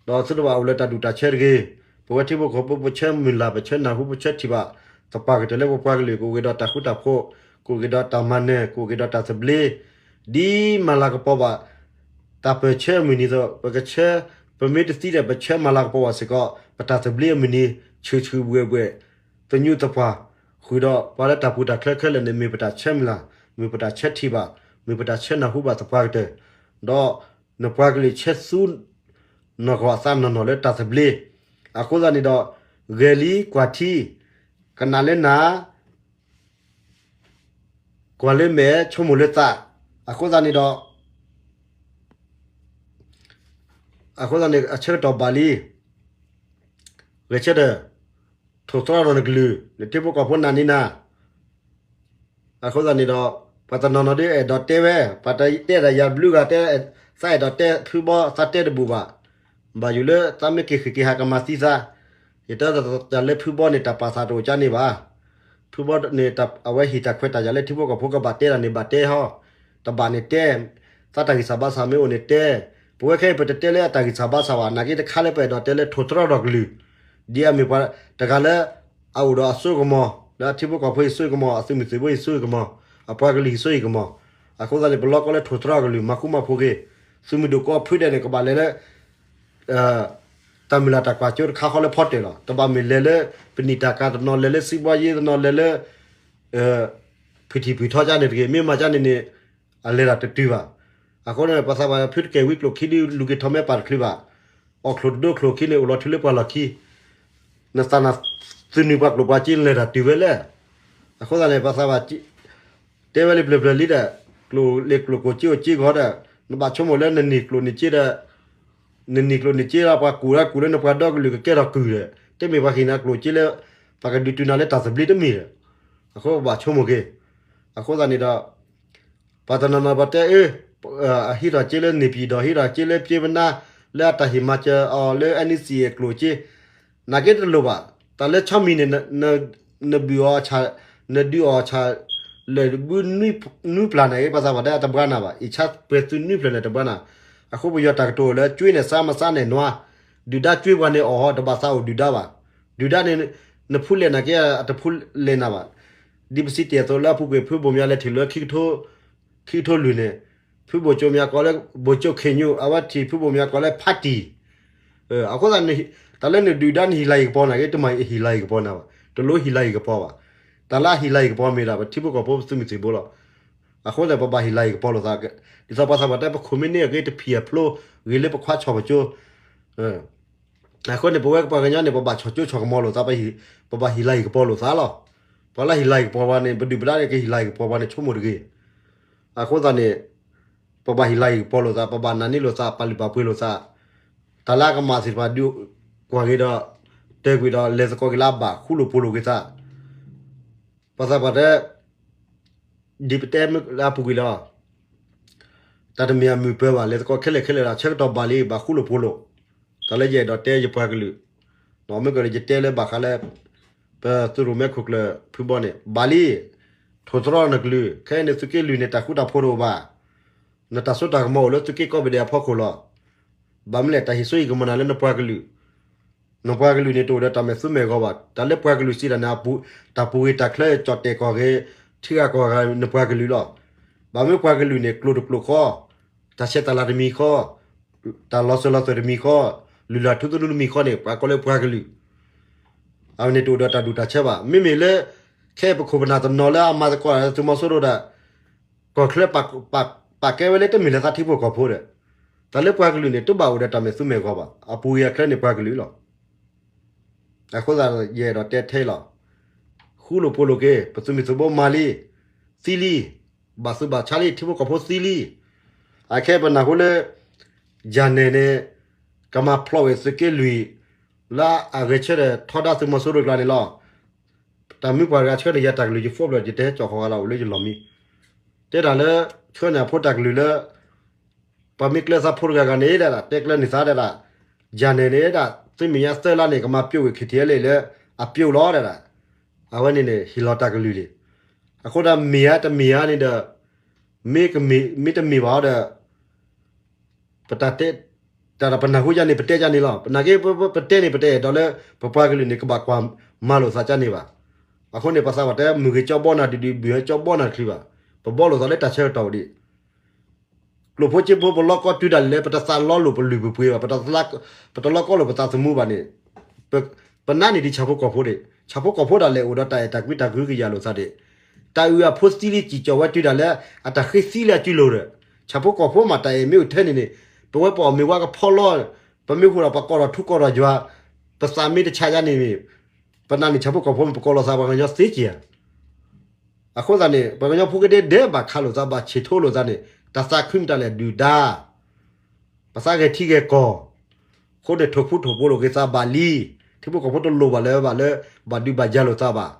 ဒီးသုတဘၣ်အိၣ်လၢတၢ်ဒူၣ်တၢ်ဆၢတဂ့ၤ. ပဝဲထံဖိကီၢ်ဖိ ပဆၢမုၢ်လၢ် ပဆၢနၢ်ဟူ ပဆၢထံၣ်ဘၣ် သပှၢ်ကတၢၢ်လၢပပှၤကလုာ် ကအိၣ်က့ၤဒီးတၢ်ဃူတၢ်ဖိး, ကအိၣ်က့ၤဒီးတၢ်မၤနၢၤ, ကအိၣ်က့ၤဒီးတၢ်သဘျ့, ဒ်မၤလၤကပီၤဘၣ် တၢ်ပၢၢ်ဆၢအမုၢ်နံၤအသိး ပကဆၢ, ပမ့ၢ်တသံဒီး ပဆၢမၤလၤကပီၤဘၣ်စ့ၢ်ကီး ပတၢ်သဘျ့အမုၢ်နံၤ ဆူၣ်ဆူၣ်ဘှဲၣ်ဘှဲၣ်, သညူးသပှၢ်, ဃုာ်ဒီးပှၤလၢတၢ်ပူၤတၢ်ချၢခဲလၢာ်န့ၣ် မ့ၢ်ပတၢ်ဆၢမုၢ်လၢ်, မ့ၢ်ပတၢ်ဆၢထံၣ်ဘၣ်, မ့ၢ်ပတၢ်ဆၢနၢ်ဟူဘၣ်သပှၢ်ကတၢၢ်, ဒီးနပှၤကလုာ်ဆၢသူ နီၢ်ကီၢ်အသးနီၢ်နီၢ်လၢတၢ်သဘျ့. အဃိသတးန့ၣ်ဒီး ဂဲၤလံကွၢ်ထံ, ကနၣ်လၢနၤ ကွၢ်လၢမဲာ် ဆိကမိၣ်လၢသး, အဃိသတးန့ၣ်ဒီး အဃိသတးန့ၣ် အဆၢကတီၢ်ဘၣ်လံ, ဂဲၤဆၢထၢၣ်, ထိၣ်သတြီၣ်နီၢ်နကလုၢ်, နထံဖိကီၢ်ဖိနာ်န့ၢ်နၤ အဃိသတးန့ၣ်ဒီး ပှၤတနီၤနီၤဒ်အဲၣ်ဒိးတဲဝဲ, ပှၤတတဲဒၣ်ယၤဘျုးဂၤတဲ, သးအဲၣ်ဒိးတဲဖုဘီ သးတဲတဘူၣ်ဘၣ်. ဘၣ်ယိၣ်လၢသးမ့ၢ်က့ၤဃ့ၢ်က့ၤဟးကမၤသံသး, ယတဲတၢ်လၢဖုဘီန့ၣ် တၢ်ပာ်သးတအိၣ်ကါန့ၣ်ဘၣ်. ဖုဘီန့ၣ် အဝဲဟံၣ်တၢ်ခွဲးတၢ်ယာ်လၢထံဖိကီၢ်ဖိကဘၣ်တဲတၢ်န့ၣ် ဘၣ်တဲဟီ, တဘၣ်န့ၣ်တဲ, သးတၢ်ဂံၢ်စၢ်ဘါစၢ်မ့ၢ်အိၣ်န့ၣ်တဲ, ပဝဲခဲအံၤပတတဲလၢအတၢ်ဂံၢ်စၢ်ဘါစၢ်ဘၣ်, နာ်က့တခါလၢပအဲၣ်ဒိးတဲလၢထိၣ်သတြီၣ်နီၢ်ကလုၢ်, ဒ်အမ့ၢ်ပှၤတဂၤလၢ အအိၣ်ဒီးအစိကမီၤ, လၢအထံဖိကီၢ်ဖိဟံၣ်စိကမီၤ, အသုးမုၢ်သံၣ်ဘိဟံၣ်စိကမီၤ, အပှၤကလုာ်ဟံၣ်စိကမီၤ, အဃိသတးန့ၣ် ပလီၢ်ကီၢ်လၢထိၣ်သတြီၣ်ကလုၢ် မၤဃူမၤဖိးက့ၤ, သုးမုၢ်ဒိၣ်ကိးဖုဒဲးန့ၣ် ကဘၣ်လဲၤလၢ တၢ်မုၢ်လၢ်တၢ်ကွၢ်စိတခါဃီလၢဖီတၢၣ်လီၤ. တဘၣ်မ့ၢ်လဲၤလၢ ပနံာ်တၢ်ကၤတနီၤ လဲၤလၢစံးဘီယ့တနီၤ လဲၤလၢ ဖုထံၣ်ဖုထီကါန့ၣ်တဂ့ၤ, မ့ၢ်မၤကါန့ၣ်န့ၣ် အလဲၤတၢ်တတုၤဘၣ်. အဃိန့ၣ် ပှၤသးပှၢ်ဖုတကဲဝံကျိၣ်ခံဒုးလူၤက့ၤထီၣ်မဲပၢ်တချုးဘၣ်, အီၣ်ချိၣ်တဒိချိၣ်ခံန့ၣ် အိၣ်လီၤထူလၢပှၤလီၢ်ခံ, နသးနသုးနုာ်ပှၤကျိၣ်ပှၤစ့လဲၤတၢ်တုၤဝဲလဲၣ်. အဃိသတးန့ၣ် ပှၤသးပှၢ် တဲဝဲလံပျၢၤပျၢၤလံဒီး ကျိၣ်လ့ကျိၣ်ကိၣ်စ့အိၣ်စ့ဂီၤဒီး နဘၣ်ဆိကမိၣ်လၢနနံၤကျိၣ်နံၤစ့ဒီး နနံၤကျိၣ်နံၤစ့ဒီး ပှၤကူၣ်ဒီးကူၣ်လၢနပှၤဒီကလုာ်ကကဲထီၣ်ကုၢ်ဒီး တမ့ၢ်ပှၤဟ့ၣ်နၤကျိၣ်စ့လၢ ပှၤကဒုးတုၤနၤလၢတၢ်သဘျ့တမ့ၢ်ဒီး အဃိပဘၣ်ဆိကမိၣ်က့ၤ. အဃိသတးန့ၣ်ဒီး ပှၤတနီၤနီၤပှၤတဲအၢ အဟံးထီၣ်စ့လၢန့ၢ်ပံၤဒီး ဟံးထီၣ်စ့လၢပျ့ပနါ လၢအတၢ်ဟ့ၣ်မၤစၢၤအီၤလၢ NEC အကျိၣ်စ့ နာ်က့တလိၣ်ဘၣ်. တၢ်လၢဆီမံၤန့ၣ် နဘုၣ်အီၤဆၣ်, နဒုးအီၤဆၣ် လၢၢ်တဘုနွံပျၢ်န့ၣ် ပှၤသးပှၢ်တဲအတဘှါနၤဘၣ်. အံၤဆါပှဲၤသုနွံဖျၢၣ်လၢတဘှါနၤ. အဃိပယီၤတၢ်ကတိၤလၢ ကျွေးနဲ့စား မစားနဲ့နွား, ဒုၣ်ဒါကၠွ့ပှၤန့ၣ်အီၣ်ဟီ တဘၣ်သးအိၣ်ဒုၣ်ဒါဘၣ်. ဒုၣ်ဒါန့ၣ် နဖူလဲၣ်နာ်က့ အတဖူလဲၣ်နၤဘၣ်. ဒ်ပစံးတ့ၢ်အသိးလၢအပူၤကွံာ်ဖုဘိၣ်မၠါလဲၤထံၣ်လၢ ခံကထိလွံၢ်န့ၣ် ဖုဘိၣ်ကၠိမၠါကိးလၢ ဘိၣ်ကၠိခ့ၣ်ညိၣ် အဝဲထံၣ်ဖုဘိၣ်မၠါကိးလၢဖါတံၢ်. အဃိသတး တၢ်လၢနဒုၣ်ဒါနဟံးလၤဟံၣ်ကပီၤနာ်က့ တမ့ၢ်ဟံးလၤဟံၣ်ကပီၤနၤဘၣ်, တလိၣ်ဟံးလၤဟံၣ်ကပီၤဘၣ်. တၢ်လၢအဟံးလၤဟံၣ်ကပီၤမ့ၢ်ဒၣ် ပထံဖိကီၢ်ဖိပသုးမုၢ်သံၣ်ဘိလီၤ. အဃိသတး ပဘၣ်ဟံးလၤဟံၣ်ကပီၤလိာ်သး, ဒ်သိးပှၤသးပှၢ်တဲ ပခိၣ်မ့ၢ်န့ၢ်အက့ တဖံးအဖျိ ဂ့ၤလၢပခွါဆီၣ်ပကၠိ အဃိန့ၣ် ပဝဲပှၤကညီန့ၣ် ပဘၣ်ဆီၣ်ကၠိဆီၣ်ကမီၤလိာ်သး, ပဘၣ်ဟံးလၤဟံၣ်ကပီၤလိာ်သးလီၤ. ပှၤလၢဟံးလၤဟံၣ်ကပီၤပှၤန့ၣ် ပဒုၣ်ပဒါန့ၣ် ကဟံးလၤဟံၣ်ကပီၤပှၤန့ၣ် ဆိကမိၣ်တဂ့ၤ. အဃိသတးန့ၣ် ပဘၣ်ဟ့ၣ်လၤဟ့ၣ်ကပီၤလိာ်သး, ပဘၣ်နာ်န့ၢ်လိာ်သး, ပာ်လုၢ်ပာ်ပှ့ၤလိာ်သး, တၢ်လၢအကမၣ်သ့ၣ်တဖၣ်ဒုးကွၢ်က့ၤဒီး တဲကွံာ်ဒီး လဲၤသကိးက့ၤလၢအဘၣ် ဃူလိာ်ဖိးလိာ်က့ၤသး, ပှၤသးပှၢ်တဲ ဒ်ပတဲမ့ၢ်လၢအပူၤကွံာ်လီၤ. တၢ်တမ့ၢ်အမုာ်ပၢၤဘၣ်, လဲၤသကိးခဲလၢာ်ခဲလၢာ်ဒီး ဆၢကတီၢ်ဘၣ်လံ ဘၣ်ဃူလိာ်ဖိးလိာ်, တၢ်လၢယအဲၣ်ဒိးတဲယပှၤကလုာ်, မ့ၢ်ကဒီးယတဲလၢဘၣ်ဃးလၢ ပသုးရိၣ်မဲခိၣ်ကျၢၢ်ဖုဘီန့ၣ် ဘၣ်လံ, ထိၣ်သတြီနကလုၢ်, ခဲအံၤန့ၣ်သုးက့လွံၢ်န့ၣ် တၢ်ဃူတၢ်ဖိးတအိၣ်ဘၣ်, နတၢ်စိတၢ်ကမီၤအိၣ်လၢသုးက့ကိးဘ့ၣ်ဒဲးအဖီခိၣ်လီၤ. ဘၣ်မနုၤလဲၣ် တၢ်ဟ့ၣ်စိဟ့ၣ်ကမီၤနၤလၢနပှၤကလုာ် နပှၤကလုာ်န့ၣ် တအိၣ်ဒီးတၢ်မဲာ်သူမဲာ်ဂီၤဘၣ်. တၢ်လၢပှၤကလုာ်စံးတၢ်န့ၣ် တၢ်ပူၤဂ့ၤတၢ်ချၢ ကၠီၣ်တဲာ်ကီၢ်ဂ့ၤ ထံဂၤကီၢ်ဂၤ နပှၤကလုာ်လီၤ. ဘၣ်မနုၤပှၤကလုာ်န့ၣ် ကျိာ်တကျိာ်ဃီ, တၢ်ဆဲးတၢ်လၤတမံၤဃီ, တၢ်လီၤစၢၤလီၤသွဲၣ်တမံၤဃီ, လုၢ်လၢ်ထူသနူတမံၤဃီန့ၣ် ပှၤကိးလၢပှၤကလုာ် အဝဲန့ၣ်တအိၣ်ဒီးတၢ်ဒူၣ်တၢ်ဆၢဘၣ်. မ့မ့ၢ်လၢ ခဲအံၤပခိၣ်ပနၢ်တနီၤလၢအမၤသကိးတၢ်လၢသုးမီၤစိရိၤဒီး ကီၢ်ချၢ ပာ်ကဲဝဲလၢတမ့ၢ်လၢသးထံဖိကီၢ်ဖိဒီး တၢ်လၢပှၤကလုာ်န့ၣ် တဘၣ်အိၣ်ဒီးတၢ်မဲာ်သူမဲာ်ဂီၤဘၣ်. အပူၤဂ့ၤအချၢန့ၣ်ပှၤကလုာ်လီၤ. အဃိသတး ယအဲၣ်ဒိးတဲထဲလီၤ. ဃူလိာ်ဖိးလိာ်က့ၤ ပသုးမုၢ်သုးဘိမၤလံ, သံလံ, ဘၣ်သူၣ်ဘၣ်ဆါလံ, ထံဖိကီၢ်ဖိသံလံ. အခဲပနၢ်ဟူလၢ ယၤနဲၣ်န့ၣ် ကမၤဖျိးဝဲသုးက့လွံၢ် လၢအဂဲၤဆၢထၢၣ်ထီဒါသုးမီၤစိရိၤကျါန့ၣ်လီၤ. တၢ်မုၢ်ပှၢ်တဂၤဆှၢန့ၣ် ယၤတၢ်ကလုၢ်ယဖီၣ်ဘျီၣ် ယတဲကၠီၣ်ဃီဂၤလီၤ အိၣ်လၢယလီၢ်မံ. တဲဒၣ်လၢ ဆှၢန့ၢ်အဖိတၢ်ကလုၢ်လၢ ပှၤမ့ၢ်ကျၢၤသးဖိတဂၤဂၤန့ၣ်ဒၣ် တဲကျၢၤန့ၢ်သးဒၣ်, ယၤနဲၣ်န့ၣ်ဒၣ် သုမ့ၢ်ညါသၢလါန့ၣ် ကမၤပျိာ်ဝဲ ခံထံၣ်လၢ လၢအပျိာ်လီၤဒၣ်. အဝဲန့ၣ်န့ၣ် ဟ့ၣ်လီၤတၢ်ကလုၢ်လံ. အဃိဒီးမ့ၢ်ဧါတမ့ၢ်ဧါန့ၣ်ဒီး မ့ၢ်တမ့ၢ်ဘၣ်ဒီး ပတၢ်တဲ တၢ်ဒီးပနၢ်ဟူယါန့ၣ် ပတဲယါန့ၣ်လီၤ. ပနာ်က့ ပတဲန့ၣ် ပတအဲၣ်ဒိးလၢ ပပှၤကလုာ်န့ၣ် ကဘၣ်ကွၢ်မၤလိာ်သးယါန့ၣ်ဘၣ်. အဃိန့ၣ် ပှၤသးပှၢ်တဲ မုၢ်ဂ့ၤကၠီဘီနၤဒုးဒုး ဘုၣ်ဟဲကၠီဘီနၤတချုးဘၣ်. ပဘီလိာ်သးလၢတၢ်ဆၢကတီၢ်အိၣ်ဒံး ကျိာ်ဖိစ့ဖိ ပလီၢ်ကီၢ်တုၤဒၣ်လဲာ် ပတသးလီလိာ်ပလုၢ်ပပှ့ၤဘၣ်, ပတလီၢ်ကီၢ်လိာ်ပသးသမူဘၣ်န့ၣ်, ပနာ်န့ၢ်ဒံးဆၣ်ဖိကီၢ်ဖိန့ၣ်, ဆၣ်ဖိကီၢ်ဖိဒၣ်လဲာ်အိၣ်ဒီးတၢ်အဲၣ်တၢ်ကွံတၢ်ကဟုကယာ်လိာ်သးဒံး, တၢ်အုၣ်အဖိသံလံစံၣ်ကၠီၣ်ဝဲတုၤဒၣ်လဲာ် အတၢ်ဃ့သံလၢအစုလိၤဒီး, ဆၣ်ဖိကီၢ်ဖိမးတၢ်အဲၣ်မ့ၢ်အိၣ်ထဲန့ၣ်န့ၣ်, ပဝဲပအီၣ်မ့ၤဝါကဖီလီၤ, ပမ့ၢ်ဃိဒီးပကိးထီၣ်ထူကိးထီၣ်ယွၤ, ပသးမ့ၢ်တဆးယါန့ၣ်န့ၣ်, ပနာ်န့ၢ်ဆၣ်ဖိကီၢ်ဖိမ့ၢ်ပကိးလိာ်သးပှၤကညီသ့က့ၤဧါ. အဃိသတးန့ၣ် ပှၤကညီဖိကဒဲဒဲးဘၣ်ခးလိာ်သးဘၣ်ဆံးထီၣ်လိာ်သးန့ၣ် တၢ်သးခုမ့ၢ်တၢ်လဲၣ်ဒုၣ်ဒါ, ပသးဂဲၤထံဂဲၤကီၢ်, အဃိန့ၣ် ထိၣ်ဖူထိၣ်ဖိးလိာ်က့ၤသးဘၣ်လံ, ထံဖိကီၢ်ဖိတလိၣ်ဘၣ်လၢၤဘၣ်လၢ ဘၣ်ဒုးဘၣ်ယၤလိာ်သးဘၣ်.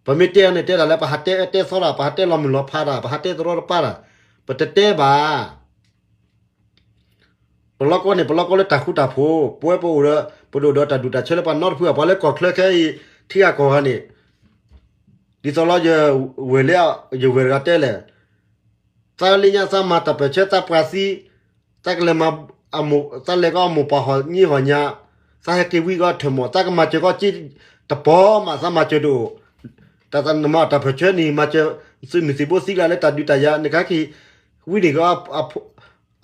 ပမ့ၢ်တဲအီၤန့ၣ်တဲဒၣ်လၢ ပဟးတဲတဲသီတၢ်, ပဟးတဲလီၤမုၢ်လီၤဖးတၢ်, ပဟးတဲတရီတပါတၢ်, ပတတဲဘၣ် ပလီၢ်ကီၢ်န့ၣ် ပလီၢ်ကီၢ်လၢတၢ်ဃူတၢ်ဖိး, ပဝဲပအိၣ်ဒီး ပဒိၣ်ဒီးတၢ်ဒူၣ်တၢ်ဆၢလၢပှၤနီတဖုအပှၤလၢကီၢ်ချၢခဲအံၤ ထံဂၤကီၢ်ဂၤန့ၣ်, ဒ်သိးလီၤယဝဲၢ်လၢ ယဝဲၢ်တဂၤတဲလဲၣ်, သးလၢညါသးမၤတၢ်ပၢၢ်ဆၢသးပှၤသံ, သးကလဲၤမၤ, သးလဲၤကီအမိၢ်ပၢ်ဟီၣ်ညံဟီၣ်ညါ, သးဟဲက့ၤဝံကီထၢၣ်မီၢ်, သးကမၤစၢၤကီက့တပီၤမး သးမၤစၢၤတအိၣ်, တၢ်နမၤတၢ်ပၢၢ်ဆၢန့ၣ် မၤစၢၤသုးမုၢ်သံၣ်ဘိသံကျါလၢတၢ်ဒုးတၢ်ယၤ နကဟဲက့ၤဝံန့ၣ်ကီ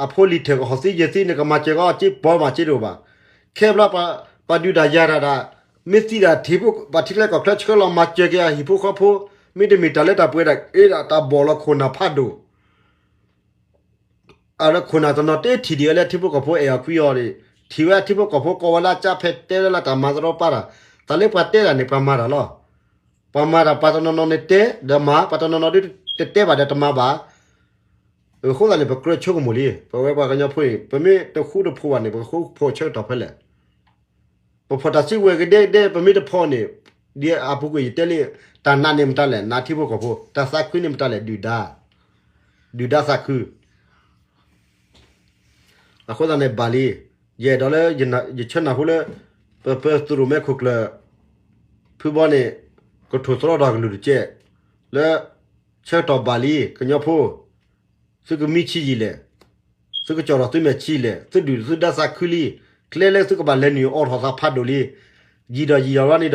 အဖိလံၤထၢၣ်ကဟီၣ်သံယဲၢ်သံ နကမၤစၢၤကီက့ပီၤမးက့တအိၣ်ဘၣ်. ခဲဘျီ ပှၤဒုးတၢ်ယၤတၢ်ဒၣ်, မ့ၢ်သံဒၣ်ထံးဖိ ပှၤထံချၢကီၢ်ချၢဆှၢလီၤမၤစၢၤက့ၤအဟံၣ်ဖိဃီဖိ, မ့တမ့ၢ်တၢ်လၢတၢ်ပှဲၤဒၣ်အ့ဒၣ်တၢ်ဘီၣ်လီၤခိၣ်နၢ်ဖးဒိၣ် အလၢခိၣ်နၢ်တနီၤတထံၣ်ဒံးဝဲလၢထံဖိကီၢ်ဖိအဲၣ်အီၤကွံအီၤန့ၣ်, ထံၣ်ဝဲထံဖိကီၢ်ဖိကိးဝဲလၢအကၢ်ဖဲတဲလၢတၢ်မၤသရီပၢ်တၢ်, တၢ်လၢပှၤတဲတၢ်န့ၣ် ပှၤမၤတၢ်လီၤ. ပှၤမၤတၢ် ပှၤတနီၤနီၤန့ၣ်တဲဒီးမၤ, ပှၤတနီၤနီၤဒ်တတဲဘၣ်ဒီးတမၤဘၣ်. အဃိသတးန့ၣ် ပကြၢးဆိကမိၣ်လံ, ပဝဲပှၤကညီဖိအံၤ ပမ့ၢ်တဃူတဖိးဘၣ်န့ၣ် ပကဃူဖိးဆၢကတီၢ်ဖဲလဲၣ်. ပဖီၣ်တၢ်စုကဝဲၤကဒဲကဒဲ ပမ့ၢ်တဖီၣ်န့ၣ်, ဒ်အပူၤကွံာ်ယတဲလံ, တၢ်နာ်န့ၣ်မတၤလဲၣ်, နာ်ထံဖိကီၢ်ဖိ, တၢ်သးခုန့ၣ်မတၤလဲၣ်, ဒုၣ်ဒါ, ဒုၣ်ဒါသးခု အဃိသတးန့ၣ်ဘၣ်လံ, ယအဲၣ်ဒိးလၢ ယဆၢနၢ်ဟူလၢ ပပသုးရိၣ်မဲခိၣ်ကျၢၢ် ဖုဘီန့ၣ် ကထိၣ်သတြီတၢ်ကလုၢ်တကဲး, လၢ ဆၢကတီၢ်ဘၣ်လံ ကညီဖိ, သုကမံဆံးယံာ်လဲၣ်, သုကကၠီၣ်ထီၣ်သုမဲာ်ဆံးလဲၣ်, သုဒုၣ်သုဒါသးခုလံ, ကျဲလၢသုကဘၣ်လဲၤနုာ်အိးထီၣ်သးဖးဒိၣ်လံ, ယံာ်ဒီးယံာ်ဒီး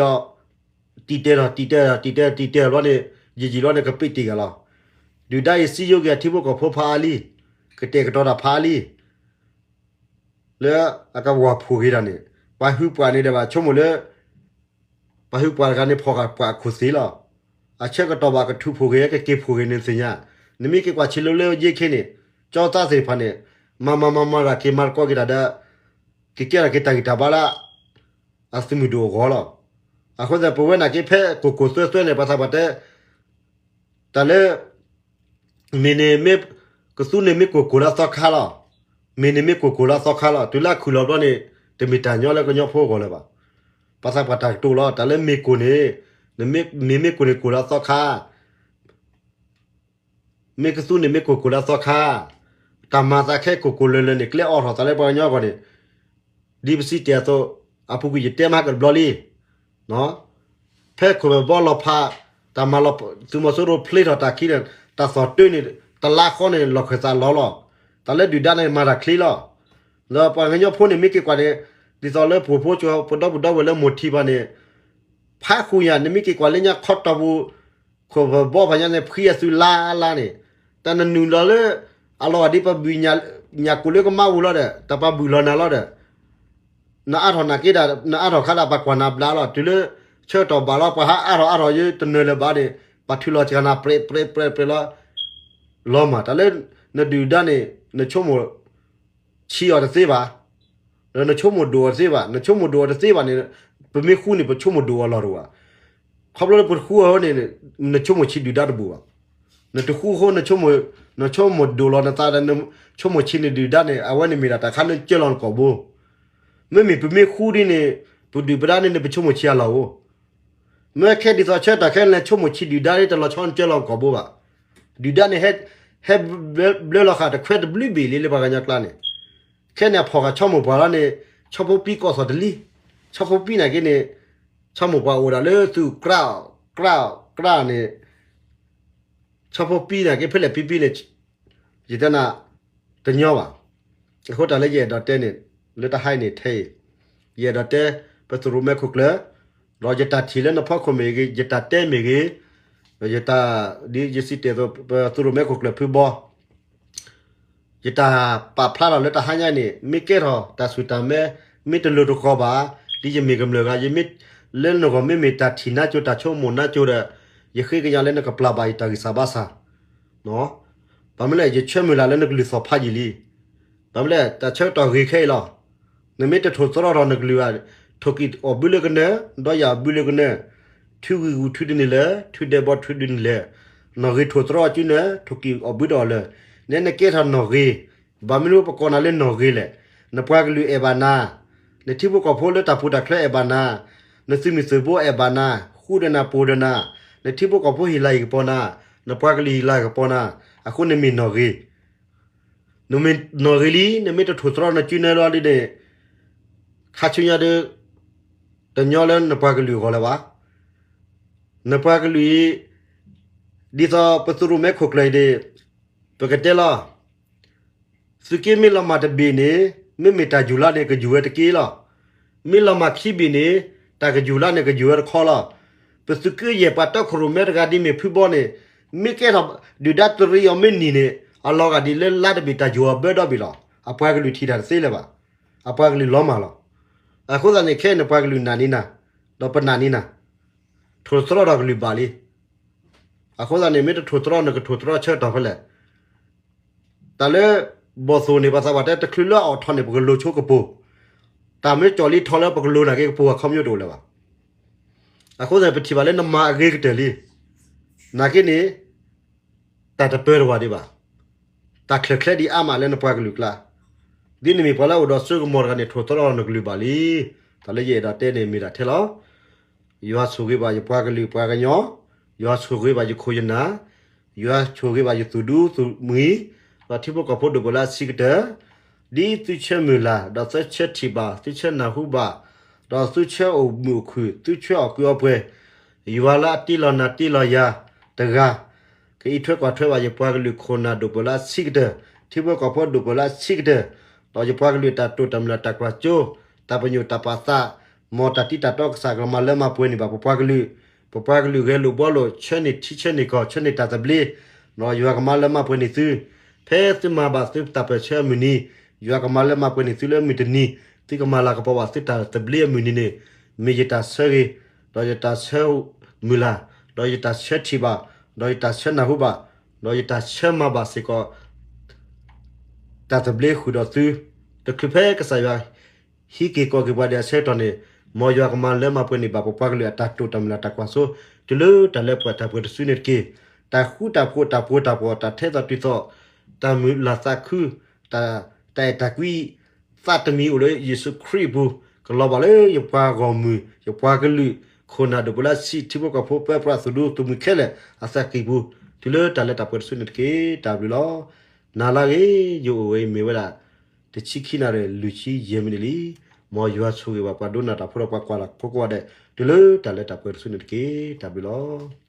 ဘျီန့ၣ်ဒီး တံာ်တဲာ်ထီၣ်တံာ်တဲာ်ထီၣ်တံာ်တဲာ်တံာ်တဲာ်ဘျီန့ၣ် ယံာ်ယံာ်ဘျီန့ၣ် ကပ့းတ့ၢ်ဂၤလီၤ. ဒုၣ်ဒါအံၤစံယိက့ၤအထံဖိကီၢ်ဖိဖးအါလံ, ကတဲာ်ကတီၤတၢ်ဖးအါလံ လၢအကဝီၤဖှိၣ်က့ၤတၢ်န့ၣ်, ပှၤဟုးပှၢ်န့ၣ်ဒီးဘၣ်ဆိကမိၣ်လၢ ပှၤဟုးပှၢ်တဂၤန့ၣ် ဖီၣ်ဃာ်ပှၤအခိၣ်သ့လီၤ. အဆၢကတီၢ်ဘၣ်ကထူၣ်ဖှိၣ်က့ၤ ကက့ၤဖှိၣ်က့ၤန့ၣ်သ့ၣ်ညါ, နမ့ၢ်က့ၤကွၢ်ဆံးလိၤလၢယ့ခ့န့ၣ်, ကၠီသးသ့ၣ်တဖၣ်န့ၣ်, မၤမၤမၤမၤတၢ်က့ၤမၤတကီက့ၤတၢ်ဒီး ကကဲထီၣ်က့ၤတၢ်ဂံၢ်တၢ်ဘါလၢ အသုးမုၢ်ဒိၣ်အဂီၢ်လီၤ. အဃိသတး ပဝဲနာ်က့ဖဲကိၢ်ကိၢ်သွဲသွဲန့ၣ် ပှၤသးပှၢ်တဲ တၢ်လၢ မ့ၢ်န့ၣ်မ့ၢ် ကသူန့ၣ်မ့ၢ်ကိၢ်ကိၢ်လၢအသီခါလီၤ. မ့ၢ်န့ၣ်မ့ၢ်ကိၢ်ကိၢ်လၢအသီခါလီၤ. တုၤလၢအခုၣ်လီၤဘျီန့ၣ် တမ့ၢ်တၢ်ညီလၢကညီဖိအဂီၢ်လၢၤဘၣ်. ပှၤသးပှၢ်တၢ်ကတိၤလီၤ. တၢ်လၢမ့ၢ်ကိၢ်န့ၣ် မ့ၢ်မ့ၢ်ကိၢ်န့ၣ်ကိၢ်လၢအသီခါ မ့ၢ်ကသူန့ၣ်မ့ၢ်ကိၢ်ကိၢ်လၢအသီခါ, တၢ်မၤသးခဲကိၢ်ကိၢ်လၢာ်လၢာ်န့ၣ် ကျဲအိးထီၣ်သးလၢပှၤကညီအဂီၢ်န့ၣ်, ဒ်ပစံးတ့ၢ်အသိး, အပူၤကွံာ်ယတဲမဟါကတဘျီလံ, ဖဲခိၣ်ဖၢၣ်ဘီလီၤဖး, တၢ်မၤလီၤ, သုးမီၤစိရိၤဖျ့ထီၣ်တၢ်ခံန့ၣ်, တၢ်သီၣ်တၢန့ၣ်, တလါဃီန့ၣ် လီၢ်ခၢၣ်သးလီၤလီၤ. တၢ်လၢဒုၣ်ဒါန့ၣ်မၤတၢ်ချ့လီၤ. ဒီးပှၤကညီဖိန့ၣ်မ့ၢ်က့ၤကွၢ်န့ၣ်, ဒ်သိးလၢပှိၤဖိကၠိ ပဒီပုၢ်ဒီဝဲၢ်လၢမိၢ်ထံပၤန့ၣ်, ဖးဃုာ်ညါ နမ့ၢ်က့ၤကွၢ်လၢညါခီတီၢ်ပူၤ, ခိၣ်ဖၢၣ်ဘီဖးညါန့ၣ် ဖှံအသုးလါလါန့ၣ်, တၢ်နနုာ်လီၤလၢ အလီၤဂာ်ဒ်ပှၤဘုၣ်ညၣ်ကိၣ်လၢကမါပူၤလီၤဒီး တၢ်ပှၤဘုၣ်လီၤနၤလီၤဒီး, နအါထီၣ်နာ်က့ဒီး နအါထီၣ်ခါဒီးပှၤကွၢ်နၤဘျါလီၤ. တုၤလၢဆၢကတီၢ်ဘၣ်လီၤ ပှၤဟးအါထီၣ်အါထီၣ်ယတနၢၤလၢၤဘၣ်န့ၣ် ပှၤထုးလီၤစှၤနၤ ပြဲးပြဲးပြဲးပြဲးလီၤ လီၤမး. တၢ်လၢနဒုၣ်ဒါန့ၣ် နဆိကမိၣ်ဆံးအီၤတသ့ဘၣ်, ဒီးနဆိကမိၣ်ဒိၣ်အီၤတသ့ဘၣ်. နဆိကမိၣ်ဒိၣ်အီၤတသ့ဘၣ်န့ၣ်, ပမ့ၢ်ဃူန့ၣ် ပဆိကမိၣ်ဒိၣ်အီၤလီၤတအိၣ်ဘၣ်. ခီဖျိလၢပဃူအီၤန့ၣ် နဆိကမိၣ်ဆံးဒုၣ်ဒါတဘူၣ်ဘၣ်. နတဃူအဃိ နဆိကမိၣ်ဒိၣ်လီၤနသးဒီး နဆိကမိၣ်ဆံးန့ၣ်ဒုၣ်ဒါန့ၣ် အဝဲန့ၣ်မ့ၢ်ဒၣ်တၢ်ခါလၢနကၢလီၤနကိာ်ဘိ. မ့မ့ၢ်ပမ့ၢ်ဃူဒ်န့ၣ် ပဒုၣ်ပဒါန့ၣ် နပဆိကမိၣ်ဆံးအလီၢ်အိၣ် မ့ၢ်ခဲဒ်သိးဆၢကတီၢ်ခဲလၢာ် ဆိကမိၣ်ဆံးဒုၣ်ဒါဒ်တလီၤဆီနကၢလီၤနကိာ်ဘိဘၣ်. ဒုၣ်ဒါန့ၣ် ဟဲဘျၢလီၤဃာ်တခွဲတဘျုးဘ့ၣ်လံလၢပှၤကညီကျါန့ၣ်, ခဲန့ၣ်အဖီၣ်ဃာ်ဆီမိၢ်ပှၢ်လီၤန့ၣ်, ဆီဖိပံကီၢ်သိးတလံ, ဆီဖိပံနာ်က့န့ၣ်, ဆီမိၢ်ပှၢ်အိၣ်ဒၣ်လၢသုးကြၢးကြၢးကြၢးန့ၣ် ဆီဖိပံနာ်က့ဖဲလဲၣ်ပံပံန့ၣ်, ယတဲနၤ, တညီဘၣ်. အဃိတၢ်လၢယအဲၣ်ဒိးတဲန့ၣ်, လၢတဟါအံၤန့ၣ်ထဲအံၤ, ယအဲၣ်ဒိးတဲ, ပသုးရိၣ်မဲခိၣ်ကျၢၢ်, ဒီးယတၢ်ထံၣ်လၢနဖီခိၣ်မ့ၢ်ဂ့ၤ, ယတၢ်တဲမ့ၢ်ဂ့ၤ, ယတၢ်, ဒ်ယစံးတ့ၢ်အသိး ပသုးရိၣ်မဲခိၣ်ကျၢၢ်ဖုဘီ ယတၢ်ပာ်ဖျါထီၣ်လၢတဟါညါအံၤန့ၣ် မ့ၢ်ကဲထီၣ်တၢ်ဆူၣ်တၢ်မဲ, မ့ၢ်တလိၤတဃီၤဘၣ်, ဒ်ယမ့ၢ်ကမျၢၢ်ဂၤ, ယမ့ၢ်, လၢနဂီၢ်မ့မ့ၢ်တၢ်ထံၣ်နါကၠိတၢ်ဆိကမိၣ်နါကၠိဒီး, ယဃ့ကညးလၢနကပျၢ်ဘၣ်ယတၢ်ဂံၢ်စၢ်ဘါစၢ်, ဘၣ်မနုၤလဲၣ် ယဆၢမုၢ်လၢ်လၢနကလုၢ်သီၣ်ဖးယံာ်လံ. ဘၣ်မနုၤလဲၣ် တၢ်ဆၢကတီၢ်ဂ့ၤခဲအံၤလီၤ. နမ့ၢ်တထိၣ်သတြီထီၣ်နကလုၢ်ဘၣ်, ထိၣ်ကံၢ်အီၣ်ဘုလၢကနၢၤ, ဒီးယၤအီၣ်ဘုလၢကနၢၤ, ထုဂံၢ်ဂူာ်ထုဒ်န့ၣ်လဲၣ်, ထုဒဲးဘီထုဒ်န့ၣ်လဲၣ်, နီၣ်ဂ့ၤထိၣ်သတြီအစုနၢၤ, ထိၣ်ကံၢ်အီၣ်ဘုတအီၣ်လၢၤ, နဲနကဲထီၣ်နီၣ်ဂ့ၤ, ဘၣ်မနုၤပကိးနၤလၢနီၣ်ဂ့ၤလဲၣ်. နပှၤကလုာ်အဲၣ်ဘၣ်နၤ, နထံဖိကီၢ်ဖိလၢတၢ်ပူၤတၢ်ချၢအဲၣ်ဘၣ်နၤ, နသုးမုၢ်သံၣ်ဘိအဲၣ်ဘၣ်နၤ, ဃူဒီးနၤပိၤဒီးနၤ, နထံဖိကီၢ်ဖိဟ့ၣ်လၤဟ့ၣ်ကပီၤနၤ, နပှၤကလုာ်ဟ့ၣ်လၤဟ့ၣ်ကပီၤနၤ, အဃိနမ့ၢ်နီၣ်ဂ့ၤ နမ့ၢ်နီၣ်ဂ့ၤလံ, နမ့ၢ်တထိၣ်သတြီနစုနၢလီၤဒ်န့ၣ်, ခါဆူညါဒီး, တညီလၢနပှၤကလုာ်အဂီၢ်လၢၤဘၣ်. နပှၤကလုာ်အံၤ, ဒ်သိးပသုးရိၣ်မဲခိၣ်ကျၢၢ်အံၤန့ၣ်, ပကတဲလီၤ သုးက့မ့ၢ်လီၤမၢ်တဘ့ၣ်န့ၣ်, မ့မ့ၢ်တၢ်ယူၤလါန့ၣ် ကယူၤဝဲတက့ၢ်လီၤ. မ့ၢ်လီၤမၢ်ခံဘ့ၣ်န့ၣ်, တၢ်ကယူၤလါန့ၣ် ကယူၤဝဲတခီလီၤ. ပသုးက့ယဲၢ်ပှၤတီခိၣ်ရိၣ်မဲတဂၤဒ်မ့ၢ်ဖုဘီန့ၣ်, မ့ၢ်ကဲထီၣ်ဒုၣ်ဒါတရံးအီၤမ့ၢ်နံၤန့ၣ်, အလီၤဂာ်ဒ်လၢလါတဘ့ၣ်တၢ်ယူၤအီၤဘၢဒီဘ့ၣ်လီၤ. အပှၤကလုာ်ထံၣ်တၢ်တသ့လၢၤဘၣ်. အပှၤကလုာ်လီၤမၢ်လီၤ. အဃိသတးန့ၣ် ခဲအံၤနပှၤကလုာ်နာ်န့ၢ်နၤ, ဒီးပနာ်န့ၢ်နၤ, ထိၣ်သတြီဒီးကလုာ်ဘၣ်လံ. အဃိသတးန့ၣ် မ့ၢ်တထိၣ်သတြီ နကထိၣ်သတြီဆၢကတီၢ်ဖဲလဲၣ်. တၢ်လၢဘီၣ်သိၣ်န့ၣ် ပှၤသးပှၢ်တဲ တချုးလၢအအိၣ်ထီၣ်န့ၣ် ပကလိၤဆိကပူၤ, တၢ်မ့ၢ်ကၠီၣ်လံထီလၢပကလိၤနာ်က့ ကပူၤအခီပညီတအိၣ်လၢၤဘၣ်. အဃိသတး ပထံၣ်ဘၣ်လၢနမၤအဂ့ၤကတၢၢ်လံ. နာ်က့န့ၣ် တၢ်တပၢတဝၢ်ဒံးဘၣ်. တၢ်ချၢၣ်ချဲဒံးအါမးလၢနပှၤကလုာ်ကျါ, ဒ်နမ့ၢ်ပှၤလၢအအိၣ်ဒီးစိကမီၤတဂၤန့ၣ် ထိၣ်သတြီနကလုာ်ဘၣ်လံ. တၢ်လၢယအဲၣ်ဒိးတဲန့ၣ်မ့ၢ်ဒၣ်ထဲလီၤ. ယွၤဆိၣ်ဂ့ၤဘၣ်ယပှၤကလုာ်ပှၤကညီ, ယွၤဆိၣ်ဂ့ၤဘၣ်ယခိၣ်ယနၢ်, ယွၤဆိၣ်ဂ့ၤဘၣ်ယသူၣ်ဒူသူၣ်မှံၤ, ဒီးထံဖိကီၢ်ဖိဒိၣ်ပှၤလၢအဆံးကတၢၢ်, ဒ်သုဆၢမုၢ်လၢ်, ဒီးသုဆၢထံၣ်ဘၣ်, သုဆၢနၢ်ဟူဘၣ်, ဒီးသုဆၢအိၣ်မုာ်အိၣ်ခုၣ်, သုဆၢအီၣ်ကုးအီပှဲၤ, ယွၤလၢအတ့လီၤနၤတ့လီၤယၤတဂၤ, ကအံးထွဲကွၢ်ထွဲဘၣ်ယပှၤကလုာ်ခိၣ်နၢ်ဒိၣ်ပှၤလၢအဆံးကတၢၢ်, ထံဖိကီၢ်ဖိဒိၣ်ပှၤလၢအဆံးကတၢၢ်, ဒီးယပှၤကလုာ်တၢ်တိာ်တၢ်မုၢ်လၢ်တၢ်ကွၢ်စိ, တၢ်ပညိၣ်တၢ်ပာ်သး, မ်တၢ်တံၢ်တၢ်တီကစၢ်ကမၤလၢမၤပှဲၤန့ၢ်ဘၣ်ပပှၤကလုာ်, ပပှၤကလုာ်ဂဲၤလိာ်ဘှီလိာ် ဆၢန့ၢ်ထံဆၢန့ၢ်ကီၢ် ဆၢန့ၢ်တၢ်သဘျ့, ဒီးယွၤကမၤလၢမၤပှဲၤန့ၢ်သု, ဖဲသုမၤဘၣ်သုတၢ်ပၢၢ်ဆၢအမုၢ်နံၤ, ယွၤကမၤလၢမၤပှဲၤန့ၢ်သုလၢမုၢ်တနံၤ, သုကမၤလၤကပီၤဘၣ်သုတၢ်သဘျ့အမုၢ်နံၤန့ၣ်, မ့ၢ်ယတၢ်ဆၢဂ့ၤ, ဒီးယတၢ်ဆၢမုၢ်လၢ်, ဒီးယတၢ်ဆၢထံၣ်ဘၣ်, ဒီးယတၢ်ဆၢနၢ်ဟူဘၣ်, ဒီးယတၢ်ဆၢမၤဘၣ်စ့ၢ်ကီး တၢ်သဘျ့ဃုာ်ဒီးသု, တချုးဖဲကစၢ်ယွၤ ဟံးက့ၤကိးက့ၤပှၤဒံးအဆၢကတီၢ်န့ၣ်, မ်ယွၤကမၤလၢမၤပှဲၤန့ၢ်ဘၣ်ပပှၤကလုာ်အတၢ်တိာ်တၢ်မုၢ်လၢ်တၢ်ကွၢ်စိ, တုၤလၢတၢ်လၢပှဲၤတၢ်ပှဲၤတစုန့ၣ်တက့ၢ်. တၢ်ဃူတၢ်ဖိး တၢ်ပှိၤတၢ်ပီၤ တၢ်ထဲသိးတုၤသိး တၢ်မုာ်လၤသးခု တၢ်အဲၣ်တၢ်ကွံ သးတမံၤအိၣ်လၢယ့ၣ်ၡူးခရံာ်အပူၤ ကလီၤဘၣ်လၢယပှၤဂီၢ်မုၢ် ယပှၤကလုာ် ခိၣ်နၢ်ဒိၣ်ပှၤလၢအဆံး ထံဖိကီၢ်ဖိ ပၢပြးသုးဒူသုးမုၢ်ခဲလၢာ် အသးကံၢ်ပူၤ တုၤလၢတၢ်လၢတၢ်ပှဲၤတစုန့ၣ်တက့ၢ်. တၢ်ဘျုးလီၤ. နၤလၢအဂ့ၤ ယအိၣ်ဝဲအံၤမ့ၢ်ဝဲဒၣ် တဆံခံနၣ်ရံၣ် လွံၢ်ဆံယဲၢ်မံးနံးလံ. မ်ယွၤဆိၣ်ဂ့ၤဘၣ်ပှၤဒိကနၣ်တၢ်ဖိဒီးပှၤကွၢ်တၢ်ဖိကိးဂၤဒဲး တုၤလၢတၢ်လၢတၢ်ပှဲၤတစုန့ၣ်တက့ၢ်. တၢ်ဘျုးလီၤ.